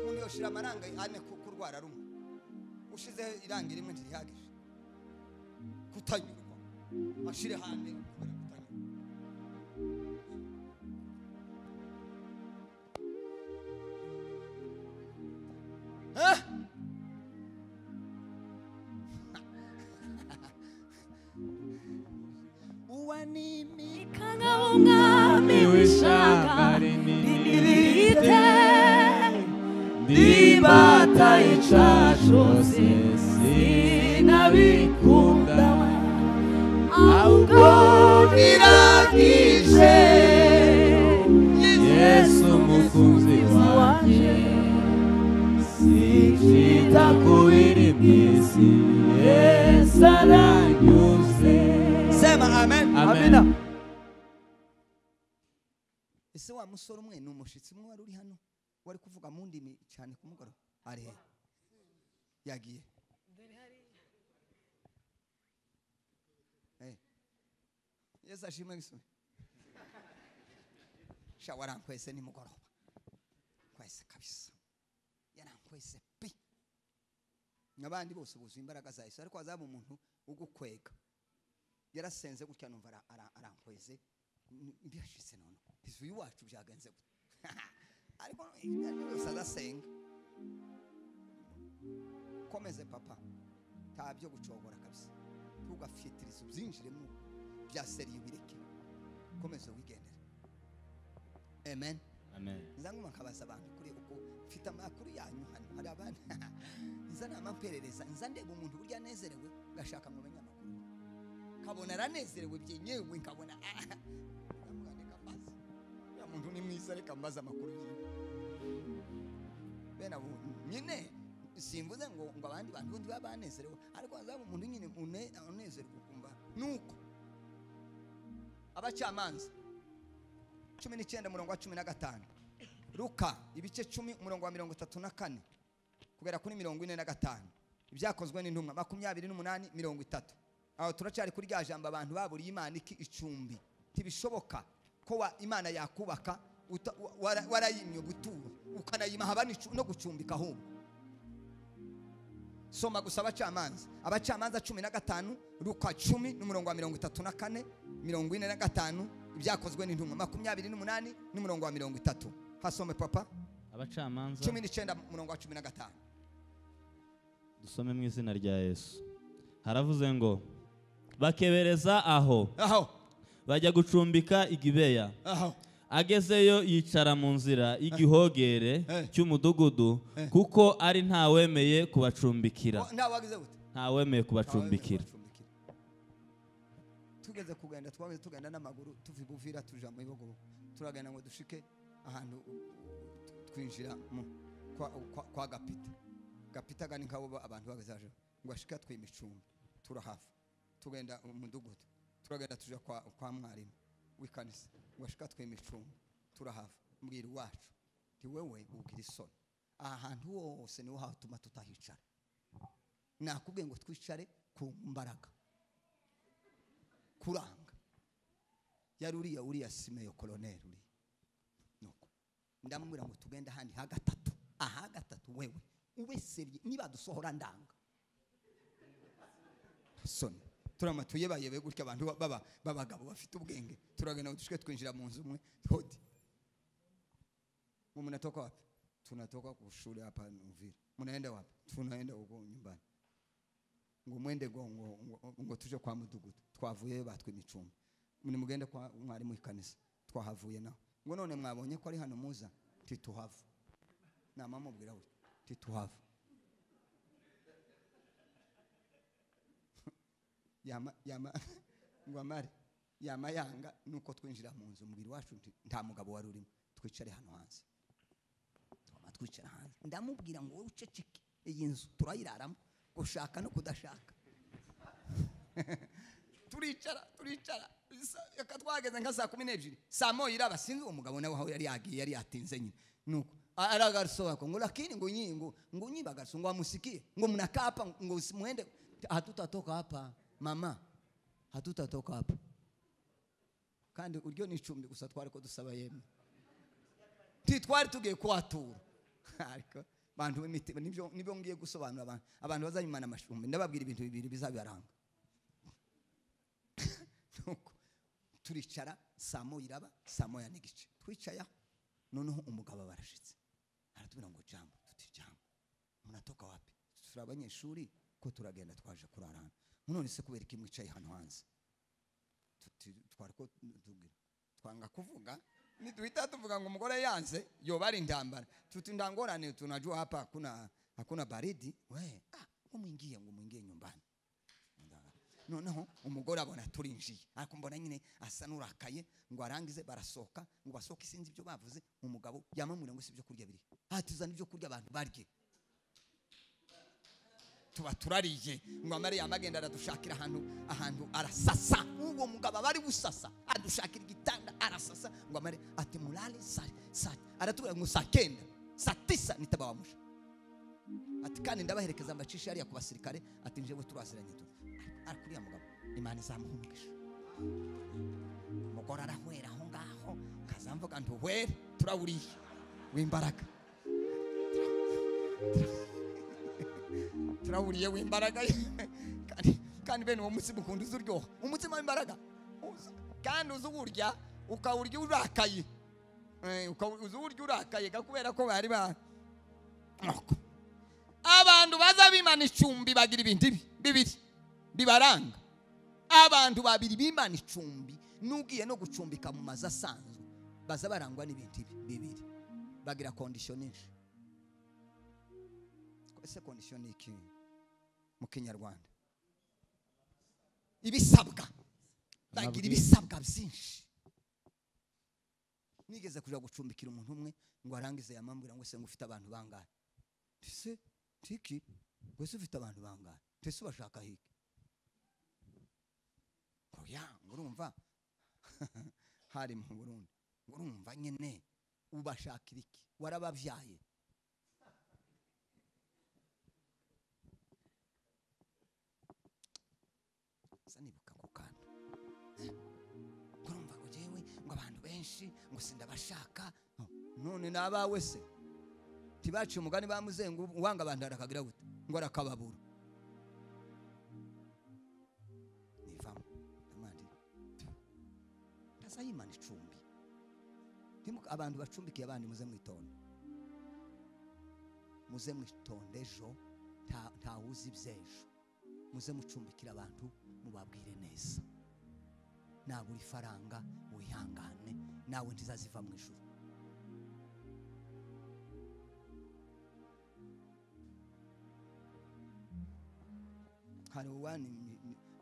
Umuntu yoshira amaranga ane kurwara rumwe, ushize irangi rimwe ntirihagije kutanyurwa, ashire hane kubera kutanyurwa. Uwanimika nkaba umwami w'ishyanga rinini rite imbata icyaha cyose sinabikunda ahubwo niragije Yesu umukunzi wanjye, sinjita ku biri mu isi, Yesu aranyuze. Sema amen. Amen. Ese wa musore umwe ni umushitsi umwe wari uri hano wari kuvuga mu ndimi cyane ku mugoroba ari he? Yagiye. Yesu ashimwe gisome. Sha warankwese nimugoroba kwese kabisa, yarankwese pe. N'abandi bose buzuye imbaraga za Yesu, ariko azaba umuntu ugukwega. Yarasenze gutya numva arankweze byashitse none izu iwacu byagenze gute? Ariko byose azasenga. Komeze papa, nta byo gucogora kabisa, tugafitiriza ubyinjiremo bya seriye ubireke, komeze wigendere. Amen. Amen. Nzanguma nkabaza abantu kuri uko mfite amakuru yanyu hano hari abana nza namamperereza, nza ndeba umuntu burya anezerewe ngashaka ngo menye amakuru, kabona aranezerewe byenyewe, nkabona ndamugandika mbaza ya muntu ni mwiza, reka mbaza amakuru yiwe. Bena nyine simvuze ngo abandi bantu bundi babanezerewe, ariko azaba umuntu nyine unezerwa ukumva nuko. Abacamanza 19 umurongo wa 15, Luka ibice 10 umurongo wa 34 kugera kuri 45, ibyakozwe n'intumwa 28 30. Aho turacyari kuri rya jambo abantu baburiye Imana iki icumbi. Tibishoboka ko Imana yakubaka warayimye ubuturo ukanayima haba no gucumbika ahubwo. Soma gusa abacamanza, abacamanza 15, Luka 10 n'umurongo wa 34, 45, ibyakozwe n'intumwa 28 n'umurongo wa 30. Hasome papa. Abacamanza 19 umurongo wa 15. Dusome mu izina rya Yesu. Haravuze ngo bakebereza aho bajya gucumbika i Gibeya. Agezeyo yicara mu nzira y'igihogere cy'umudugudu, kuko ari ntawemeye kubacumbikira. Ntawemeye kubacumbikira. Tugeze kugenda twageze tugenda n'amaguru tuva Buvira tuja mu Bibogobogo, turagenda ngo dushike ahantu twinjira mu kwa Gapita. Gapita gani nkabo abantu bagazaje ngo ashika twimicumbi, turahava tugenda umudugudu, turagenda tuja kwa mwarimu w'ikanisa ngo ashika twimicumbi, turahava. Mbwira iwacu nti wewe ugira isoni, aha hantu hose niho hatuma tutahicara. Nakubwiye ngo twicare ku mbaraga kuranga. Yari uriya Simeyo colonel uri nuko ndamubwira ngo tugenda handi ha gatatu, aha gatatu wewe ube seriye, niba dusohora ndanga soni. Turamatuye bayebe gutya abantu baba babagabo bafite ubwenge, turagenda dushike twinjira mu nzu umwe hodi. Ngo mnatoka wapi? Tunatoka ku shule hapa Uvira. Mnaenda wapi? Tunaenda huko nyumbani. Ngo mwende ngo tuje kwa mudugudu, twavuye batwe imicumbi. Muni mugende kwa mwarimu w'ikanisa, twahavuye naho. Ngo none mwabonye ko ari hano muza, tituhava. Namamubwira we tituhava. Yama ngo amare yama yanga nuko twinjira mu nzu, mubiri wacu nta mugabo wari urimo, twicare hano hanze. Twama twicara hanze. Ndamubwira ngo wowe uceceke, iyi nzu turayiraramo gushaka no kudashaka. Turicara twageze nka saa 12, saa moya iraba, sinzi uwo mugabo nawe aho yari yagiye, yari yatinze nyine. Nuko aragasohoka ngo lakini ngo nyingo ngo nyibagaso ngo amusikie ngo mnakaa hapa ngo muende, hatutatoka hapa mama, hatutatoka hapa. Kandi uryo ni icumbi gusa twari ko dusaba yemwe, titwari tugiye kwatura. Ariko bantu b'imitima nibyo ngiye gusobanura abantu bazanyimana amashumbi, ndababwira ibintu bibiri bizabaranga. Nuko turicara saa moya iraba, saa moya n'igice twicaya. Noneho umugabo barashitse aratubwira ngo jambo, tuti jambo, mnatoka wapi? Turi abanyeshuri ko turagenda twaje kurara hano. None se kubera iki mwicaye hano hanze? Twari ko tubwira twanga kuvuga, nituita tuvuga ngo umugore yanze yoba ari intambara. Tuti ndangorane, tunajua hapa hakuna baridi. We ngo mwingie nyumbani. Noneho umugore abona turinjiye, ariko mbona nyine asa n'urakaye ngo arangize barasohoka, ngo basohoke sinzi ibyo bavuze. Umugabo yamamura ngo si ibyo kurya biri, atuzana ibyo kurya abantu barye, tuba turariye. Ngo amare yamagenda aradushakira ahantu arasasa. Uwo mugabo bari gusasa adushakira igitanda arasasa. Ngo amare ati mulale saa aratubwira ngo saa 9 saa 9 nitabawamusha. Ati kandi ndabaherekeza mbacisha hariya ku basirikare, ati njewe turaziranye tu. Ariko uriya mugabo Imana izamuha umugisha. Umugore arahwera aho ngaho. Kazamvuga nti were turawuriye w'imbaraga. Turawuriye w'imbaraga. Kandi bene uwo mutsima ukunda uzuryoha. Umutsima w'imbaraga. Kandi uzuwurya ukawurya urakaye. Uzuwurya urakaye kubera ko bari ba. Abantu baza bimana icumbi bagira ibintu bibiri bibaranga. Abantu babiri bimana icumbi nugiye no gucumbika mu mazu asanzwe baza barangwa n'ibintu bibiri. Bagira condition nyinshi. Ese condition ni iki mu Kinyarwanda? Ibisabwa. Bagira ibisabwa byinshi. Nigeze kuja gucumbikira umuntu umwe ngo arangize yamambwira ngo se ngo ufite abantu bangahe? Ese tiki wese ufite abantu bangahe? Tese bashaka hiki? Oya, ngurumva hari mu Burundi. Ngurumva nyene ubashakira iki? Warabavyaye. Sanibuka kukana. Ngurumva ngo jewe ngo abantu benshi ngo sindabashaka. None nabawe se tibaci umugani bamuzengu wanga abantu arakagira gute ngo arakababura. Nivamo amandi tazayimana icumbi. Timuka abantu bacumbikiye abandi muze mwitonde. Muze mwitonde ejo ntawuzi ibyejo. Muze mucumbikira abantu mubabwire neza. Naburi faranga wihangane nawe ntizaziva mu ijuru.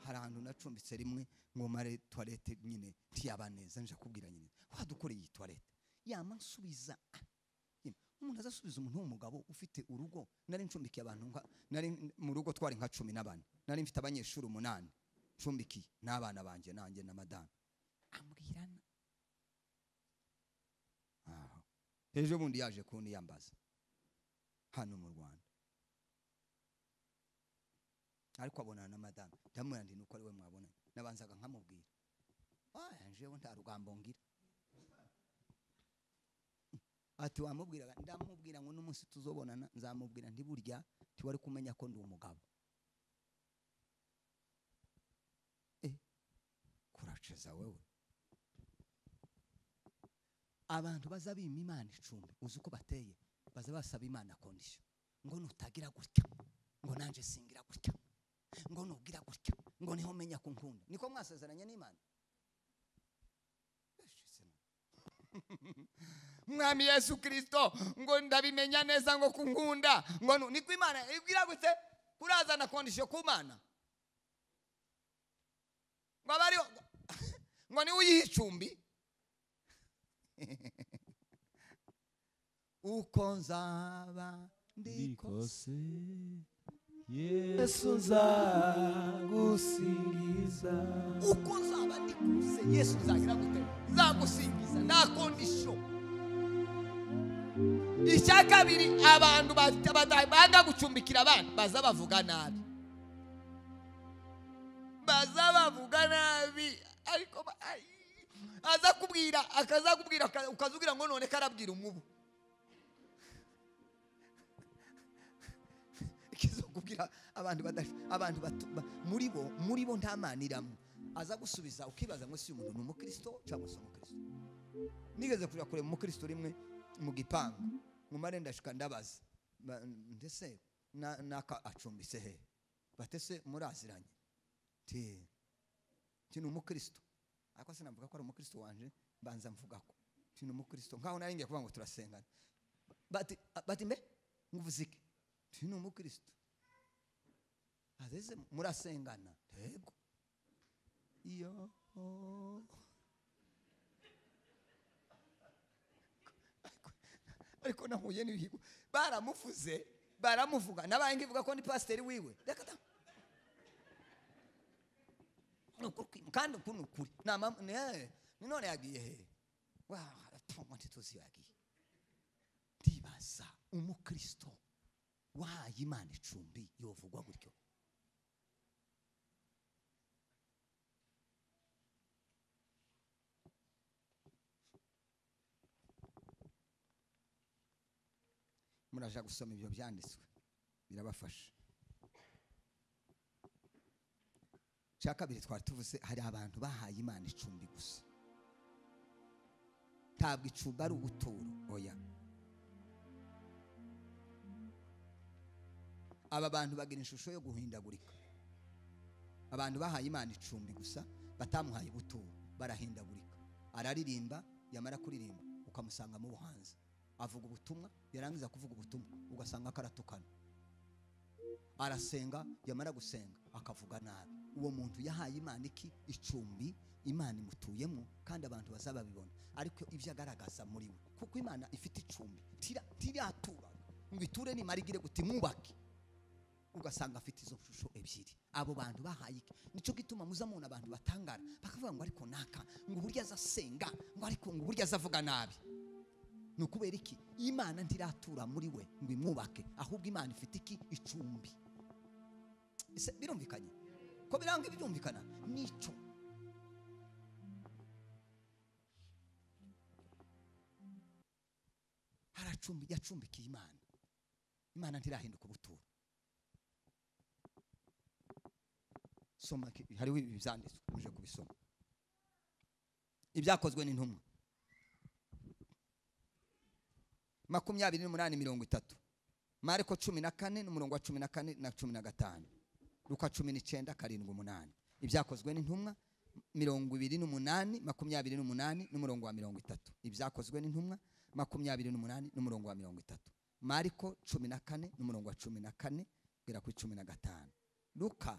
Hari ahantu nacumbitse rimwe ngo mare toilette nyine ntiyabaneza nje kubwira nyine wadukoreye iyi toilette yama nsubiza. Umuntu azasubiza umuntu w'umugabo ufite urugo. Nari ncumbikiye abantu nari mu rugo twari nka 14 nari mfite abanyeshuri 8 ncumbikiye n'abana banje nanjye na madame. Ambwirana ejo bundi yaje kuniyambaza hano mu Rwanda ariko abonana na madame ndamubwira nti nuko ari we mwabonanye nabanzaga nkamubwira njewe nta rugambo ngira. Ati wamubwira ndamubwira ngo n'umunsi tuzobonana nzamubwira nti burya tiwari kumenya ko ndi umugabo. Kuraceza wewe. Abantu baza bima Imana icumbi uzi uko bateye baza basaba Imana condition ngo nutagira gutya ngo nanje singira gutya ngo nugira gutya ngo niho menya ko nkunda. Niko mwasezeranye n'Imana. Mwami Yesu Kristo ngo ndabimenya neza ngo kunkunda ngo niko Imana ibwira gute kurazana condition ku Mana ngo abari ngo ni uyiha icumbi. Uko nzaba ndi kose Yesu nzagusingiza. Uko nzaba ndi kose Yesu nzagira gute nzagusingiza nta condition. Icya kabiri abantu banga gucumbikira abana baza bavuga nabi. Baza bavuga nabi ariko aza kubwira akazakubwira ukazugira ngo none karabwira umubu. Ikizokubwira abantu abantu muri bo nta maniramo. Aza gusubiza ukibaza ngo si umuntu ni umukristo cyangwa se umukristo. Nigeze kuja kure mu mukristo rimwe mu gipangu ngumare ndashika ndabaza ndese naka acumbise he batese muraziranye ti ni umukristo ariko sinavuga ko ari umukristo wanje mbanza mvuga ko ti ni umukristo nkaho nari ngiye kuvuga ngo turasengana bati mbe nguvuzike ti ni umukristo azeze murasengana yego iyo ariko nahuye n'ibihigo baramuvuze baramuvuga nabaye ngivuga ko ni pasiteri wiwe reka ta kandi ukuntu ukuri ni none yagiye he wa aratungwa ntituzi yagiye. Ndibaza umukristo wahaye Imana icumbi yovugwa gutyo. Muraja gusoma ibyo byanditswe birabafasha. Cya kabiri twari tuvuze, hari abantu bahaye Imana icumbi gusa. Ntabwo icumbi ari ubuturo, oya. Aba bantu bagira ishusho yo guhindagurika. Abantu bahaye Imana icumbi gusa batamuhaye ubuturo, barahindagurika. Araririmba, yamara kuririmba ukamusanga mu buhanzi, avuga ubutumwa, yarangiza kuvuga ubutumwa ugasanga karatukana. Arasenga, yamara gusenga akavuga nabi. Uwo muntu yahaye Imana iki? Icumbi. Imana imutuyemo kandi abantu bazababibona, ariko ibyo agaragaza muri we, kuko Imana ifite icumbi tiratura ngo iture nimara igire guti mwubake, ugasanga afite izo shusho ebyiri. Abo bantu bahaye iki? Nico gituma muzamubona abantu batangara bakavuga ngo ariko naka, ngo uburyo azasenga, ngo ariko ngo uburyo azavuga nabi. Ni ukubera iki? Imana ntiratura muri we ngo imwubake, ahubwo Imana ifite iki? Icumbi. Ese birumvikanye? Ko biranga byumvikana? Nico haracumbi, yacumbikiye Imana. Imana ntirahinduka ubuturo. Soma, hariho ibi byanditswe, muje kubisoma. Ibyakozwe n'intumwa 28:30, Mariko 14 n'umurongo wa 14 na 15, Luka 19:7-8. Ibyakozwe n'intumwa 28 28 n'umurongo wa 30. Ibyakozwe n'intumwa 28 n'umurongo wa 30, Mariko 14 n'umurongo wa 14 kugera kuri 15, Luka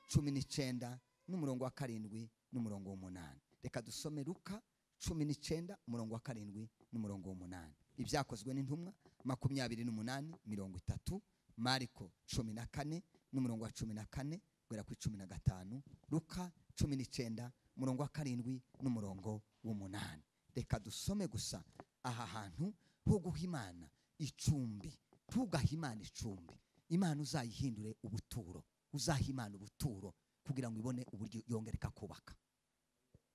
19 n'umurongo wa 7 n'umurongo wa 8. Reka dusome Luka 19 umurongo wa 7 n'umurongo wa 8. Ibyakozwe n'intumwa 28 30, Mariko 14 n'umurongo wa 14 kugera kuri 15, Luka 19 umurongo wa 7 n'umurongo wa 8. Reka dusome gusa aha hantu ho guha Imana icumbi. Tugaha Imana icumbi, Imana uzayihindure ubuturo, uzaha Imana ubuturo kugira ngo ibone uburyo yongereka kubaka.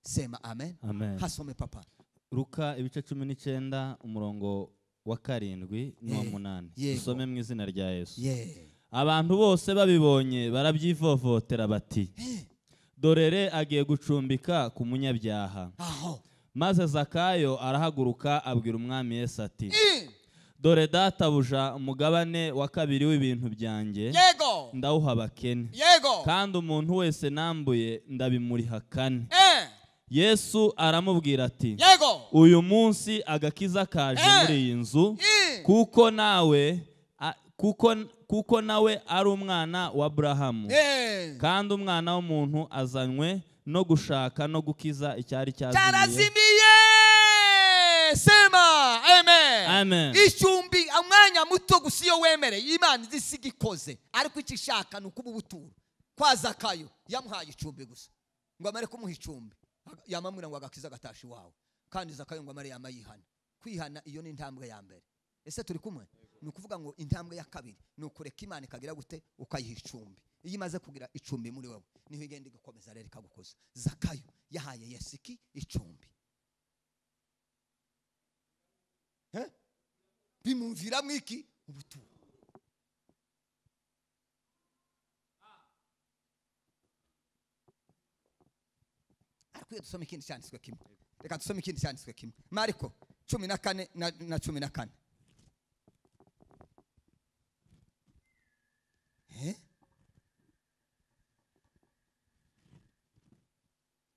Sema amen. Amen. Hasome papa. Luka ibice 19 umurongo wa 7 n'uwa 8. Dusome mu izina rya Yesu. Abantu bose babibonye barabyivovotera bati, dorere agiye gucumbika ku munyabyaha. Maze Zakayo arahaguruka abwira umwami Yesu ati, dore databuja, umugabane wa kabiri w'ibintu byanjye ndawuha abakene, kandi umuntu wese nambuye ndabimuriha kane. Yesu aramubwira ati, uyu munsi agakiza kaje muri iyi nzu, kuko nawe ari umwana wa Abrahamu, kandi umwana w'umuntu azanywe no gushaka no gukiza icyari cyarazimiye. Sema amen. Amen. Icumbi umwanya muto gusa iyo wemereye Imana izisiga ikoze, ariko ikishaka ni ukuba ubuturo. Kwa Zakayo yamuhaye icumbi gusa, ngo amare kumuha icumbi yamamwira ngo agakiza gatashi wawe, kandi Zakayo ngo amare yamayihana. Kwihana iyo ni intambwe ya mbere. Ese turi kumwe? Ni ukuvuga ngo intambwe ya kabiri ni ukureka Imana ikagira gute? Ukayiha icumbi. Iyo imaze kugira icumbi muri wewe niho igenda igakomeza rero ikagukoza. Zakayo yahaye Yesu iki? Icumbi. Bimumviramo iki? Ubuturo. Ariko iyo dusome ikindi cyanditswe kimwe, reka dusome ikindi cyanditswe kimwe. Mariko 14 na 14.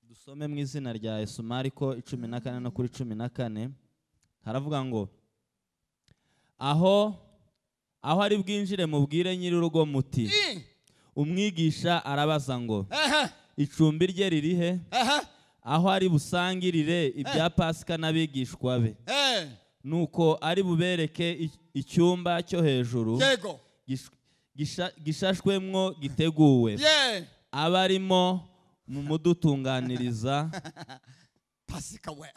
Dusome mu izina rya Yesu. Mariko 14 no kuri 14 haravuga ngo, aho ari bwinjire mubwire nyir'urugo muti, umwigisha arabaza ngo, icumbi rye ririhe? Aho ari busangirire ibya Pasika n'abigishwa be. Nuko ari bubereke icyumba cyo hejuru gishashwemwo giteguwe, abarimo mu mudutunganiriza Pasika we.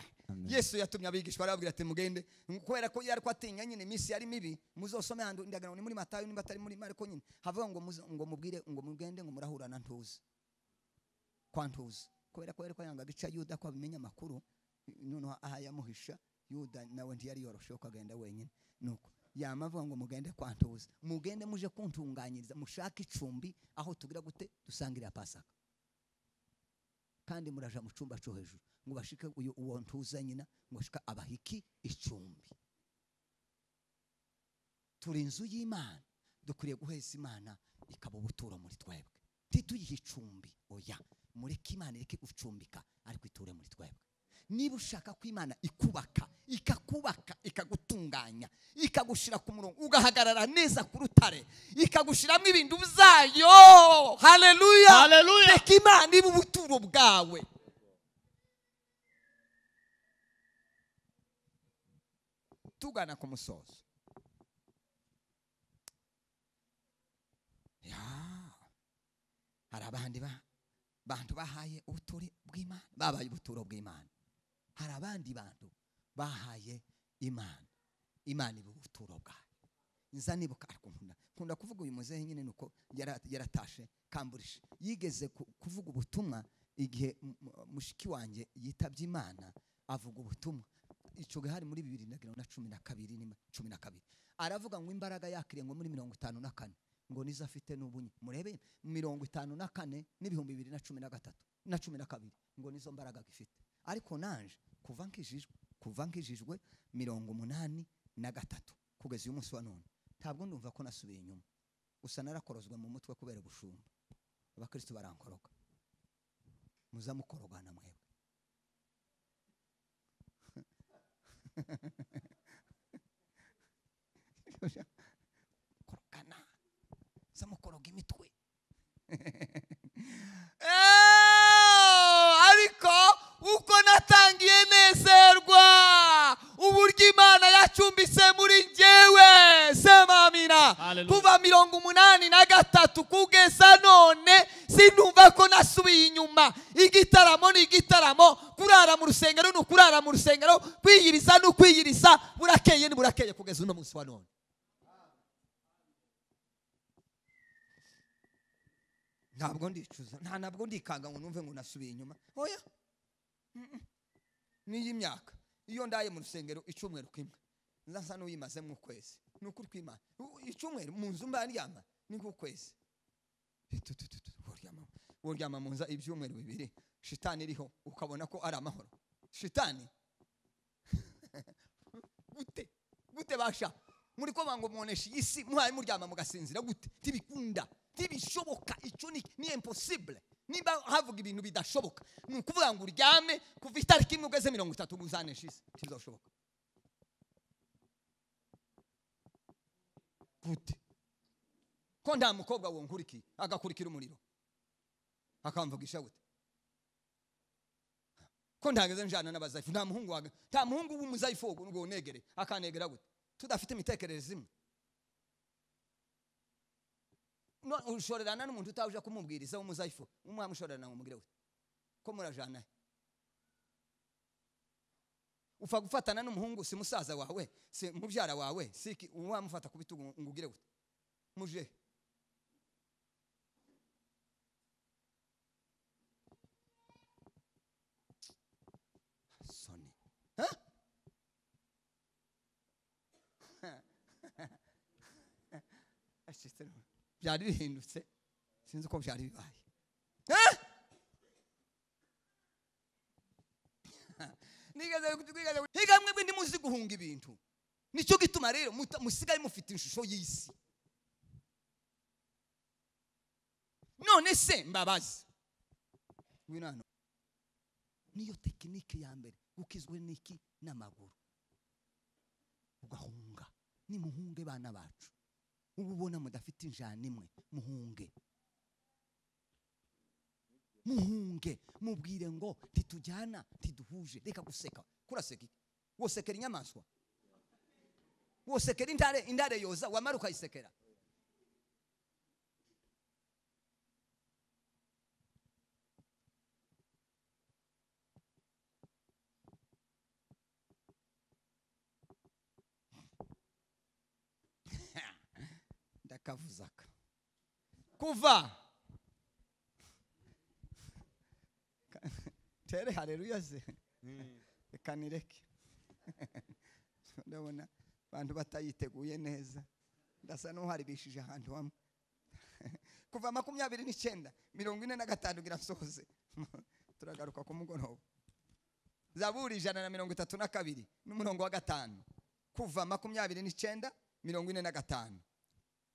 Yesu yatumye abigishwa arababwira ati mugende, kubera ko yari kwatinya nyine iminsi yari mibi. Muzosome handi ndagana ni muri Matayo nimba atari muri Mariko nyine, havuga ngo ngo mubwire ngo mugende ngo murahura na ntuzi kwa ntuzi, kubera ko yari kwanga gica Yuda ko abimenya amakuru. Noneho aha yamuhisha Yuda nawe ntiyari yoroshe ko agenda wenyine. Nuko Yamavuga ngo mugende kwantuza, mugende muje kuntunganyiriza, mushake icumbi aho tugira gute dusangirira Pasaka. Kandi muraja mu cumba cyo hejuru ngo bashike uyu uwo ntuza nyina, ngo bashika abahiki icumbi. Turi inzu y'Imana, dukwiriye guheza Imana ikaba ubuturo muri twebwe. Ntituyihe icumbi, oya, mureke Imana ireke gucumbika ariko iture muri twebwe. Niba ushaka ko Imana ikubaka, ikakubaka, ikagutunganya, ikagushira ku murongo, ugahagarara neza ku rutare, ikagushiramo ibintu byayo. Haleluya, Haleluya. Reka Imana ibe ubuturo bwawe. Tugana ku musozo. Ya, hari abandi bantu bahaye ubuturo bw'Imana, babaye ubuturo bw'Imana. Hari abandi bantu bahaye Imana, Imana iba ubuturo bwayo. Nza nibuka, ariko nkunda kuvuga uyu muzehe nyine nuko yaratashe kamburishe. Yigeze kuvuga ubutumwa igihe mushiki wanjye yitabye Imana, avuga ubutumwa. Ico gihe hari muri 2012 ni 12. Aravuga ngo imbaraga yakiriye ngo muri 54 ngo nizo afite n'ubunye. Murebe 54 n'ibihumbi bibiri na cumi na gatatu na cumi na kabiri ngo nizo mbaraga gifite. Ariko nanje kuva nkijijwe 83 kugeza uyu munsi wa none ntabwo ndumva ko nasubiye inyuma. Gusa narakorozwe mu mutwe kubera ubushumba. Abakristo barankoroga. Muzamukorogana mwebwe. Korogana. Zamukoroga imitwe. Ariko uko natangiye nezerwa uburyo Imana yacumbise muri njyewe, sema amina. Kuva 83 kugeza none sinumva ko nasubiye inyuma. Igitaramo ni igitaramo, kurara mu rusengero ni kurara mu rusengero, kwiyiriza ni kwiyiriza, burakeye ni burakeye kugeza uno munsi wa none. Ntabwo ndicuza, nta nabwo ndikanga ngo numve ngo nasubiye inyuma. Oya. Niyi myaka iyo ndaye mu rusengero icyumweru kimwe nzasa n'uyimaze mu kwezi. Nukuri kw'Imana, icyumweru mu nzu mba ndyama ni nk'ukwezi. Woryama mu nzu ibyumweru bibiri, shitani iriho ukabona ko ari amahoro. Shitani gute gute basha muri ko bango muonesha isi muhaye muryama mugasinzira gute? Tibikunda, tibishoboka, ico ni impossible. Niba havuga ibintu bidashoboka ni ukuvuga ngo uryame kuva itariki imwe ugeze 30 uzanesha isi, tibizashoboka. Gute ko nta mukobwa wonkurikiye agakurikira umuriro akamvugisha gute? Ko ntageze njana n'abazayifu, nta muhungu waga, nta muhungu w'umuzayifu ngo negere akanegera gute? Tudafite imitekerereze imwe. No ushorerana n'umuntu utaje kumubwiriza w'umuzayifu, umwamushorerana ngo mugire gute? Ko murajana ufa gufatana n'umuhungu si musaza wawe, si mubyara wawe, si uwamufata kubitugu ngo ugire gute? Muje soni. Ha? Byari bihindutse, sinzi uko byari bibaye. Nigeze mwebwe ntimuzi guhunga ibintu. Nicyo gituma rero musigaye mufite ishusho y'isi. None se mbabazi, ngwino hano. Niyo tekinike ya mbere gukizwe niki? N'amaguru. Ugahunga. Nimuhunge bana bacu. Ubu ubona mudafite injana imwe, muhunge. Muhunge, mubwire ngo titujyana, tiduhuje. Reka guseka. Kuraseka iki? Wosekera inyamaswa? Wosekera intare? Intare yoza wamara ukayisekera. Ndakavuzaka kuva tere haleluya ze reka nireke. Ndabona Bantu batayiteguye neza, ndasa n'uharibishije ahantu hamwe. Kuva 29 45 ngira nsoze. Turagaruka ku mugoroba. Zaburi 132 n'umurongo wa 5. Kuva 29 45.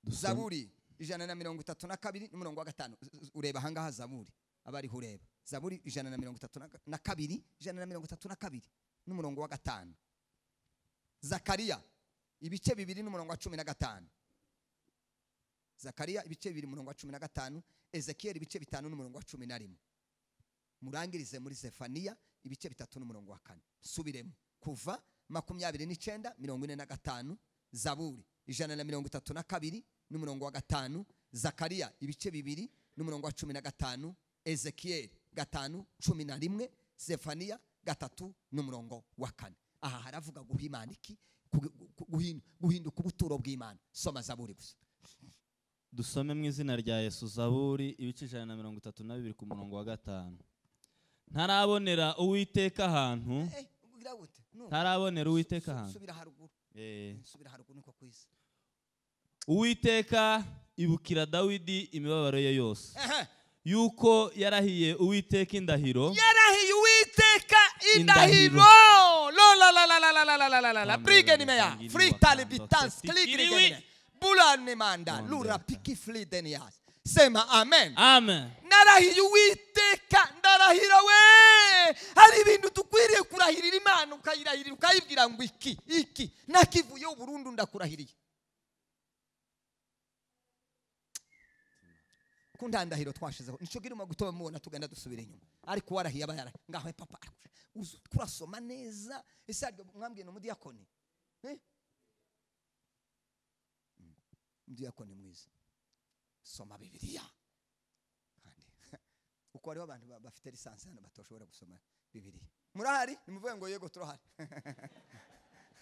Zaburi 132 n'umurongo wa 5. Ureba ahangaha Zaburi, abari hureba. Zaburi 132 132 n'umurongo wa 5. Zakaria ibice 2 n'umurongo wa 15. Zakaria ibice 2 n'umurongo wa 15. Ezekiel ibice 5 n'umurongo wa 11. Murangirize muri Zefania ibice 3 n'umurongo wa 4. Subiremo. Kuva 29 45. Zaburi 132 n'umurongo wa 5. Zakaria ibice 2 n'umurongo wa 15. Ezekiel 5 11. Zefania 3 n'umurongo wa 4. Aha haravuga guha Imana iki? Guhinduka ubuturo bw'Imana. Soma Zaburi gusa. Dusome mu izina rya Yesu. Zaburi ibice 132 ku murongo wa 5. Ntarabonera Uwiteka ahantu. Ntarabonera Uwiteka ahantu. Subira haruguru. Subira haruguru niko kwisa. Uwiteka ibukira Dawidi imibabaro ye yose. Yuko yarahiye Uwiteka indahiro. Yarahiye Uwiteka indahiro. Lo la la la la la la la la la. Brigeni meya. Fritali bitans klikri. Bulane manda lura piki flidenias. Sema amen. Amen. Narahiye Uwiteka, ndarahira we. Hari ibintu dukwiriye kurahirira Imana, ukayirahirira ukayibwira ngo iki iki nakivuye burundu ndakurahiriye. Kundandahiro twashizeho nico giruma gutoba mubona tugenda dusubira inyuma, ariko warahiye abayara ngaho papa kurasoma neza. Ese mwambwiye no mudiyakoni mudiyakoni mwiza, soma Bibiliya. Kandi uko hariho abantu bafite lisansi hano batoshobora gusoma Bibiliya. Murahari? Nimuvuge ngo yego turahari.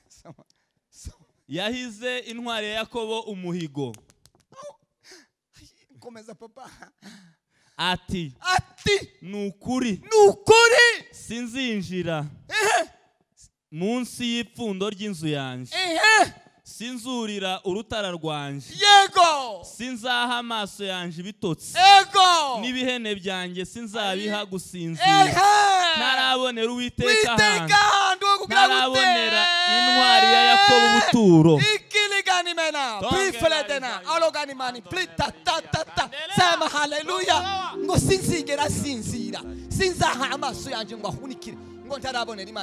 Soma, soma. Yahize intwari ya Yakobo umuhigo. Komeza papa. Ati nukuri sinzinjira munsi y'ipfundo ry'inzu yanjye. Sinzurira urutara rwanje. Yego. Sinzaha amaso yanje ibitotsi. Yego. N'ibihene byanjye sinzabiha gusinzira. Ntarabonera Uwiteka ahantu. Ntarabonera intwari ya Yakobo ubuturo. Ikiligani mena prifledena alogani mani plita ta ta ta. Sema haleluya. Ngo sinzigera sinzira. Sinzaha amaso yanje ngo ahunikire. Ngo ntarabonera Imana.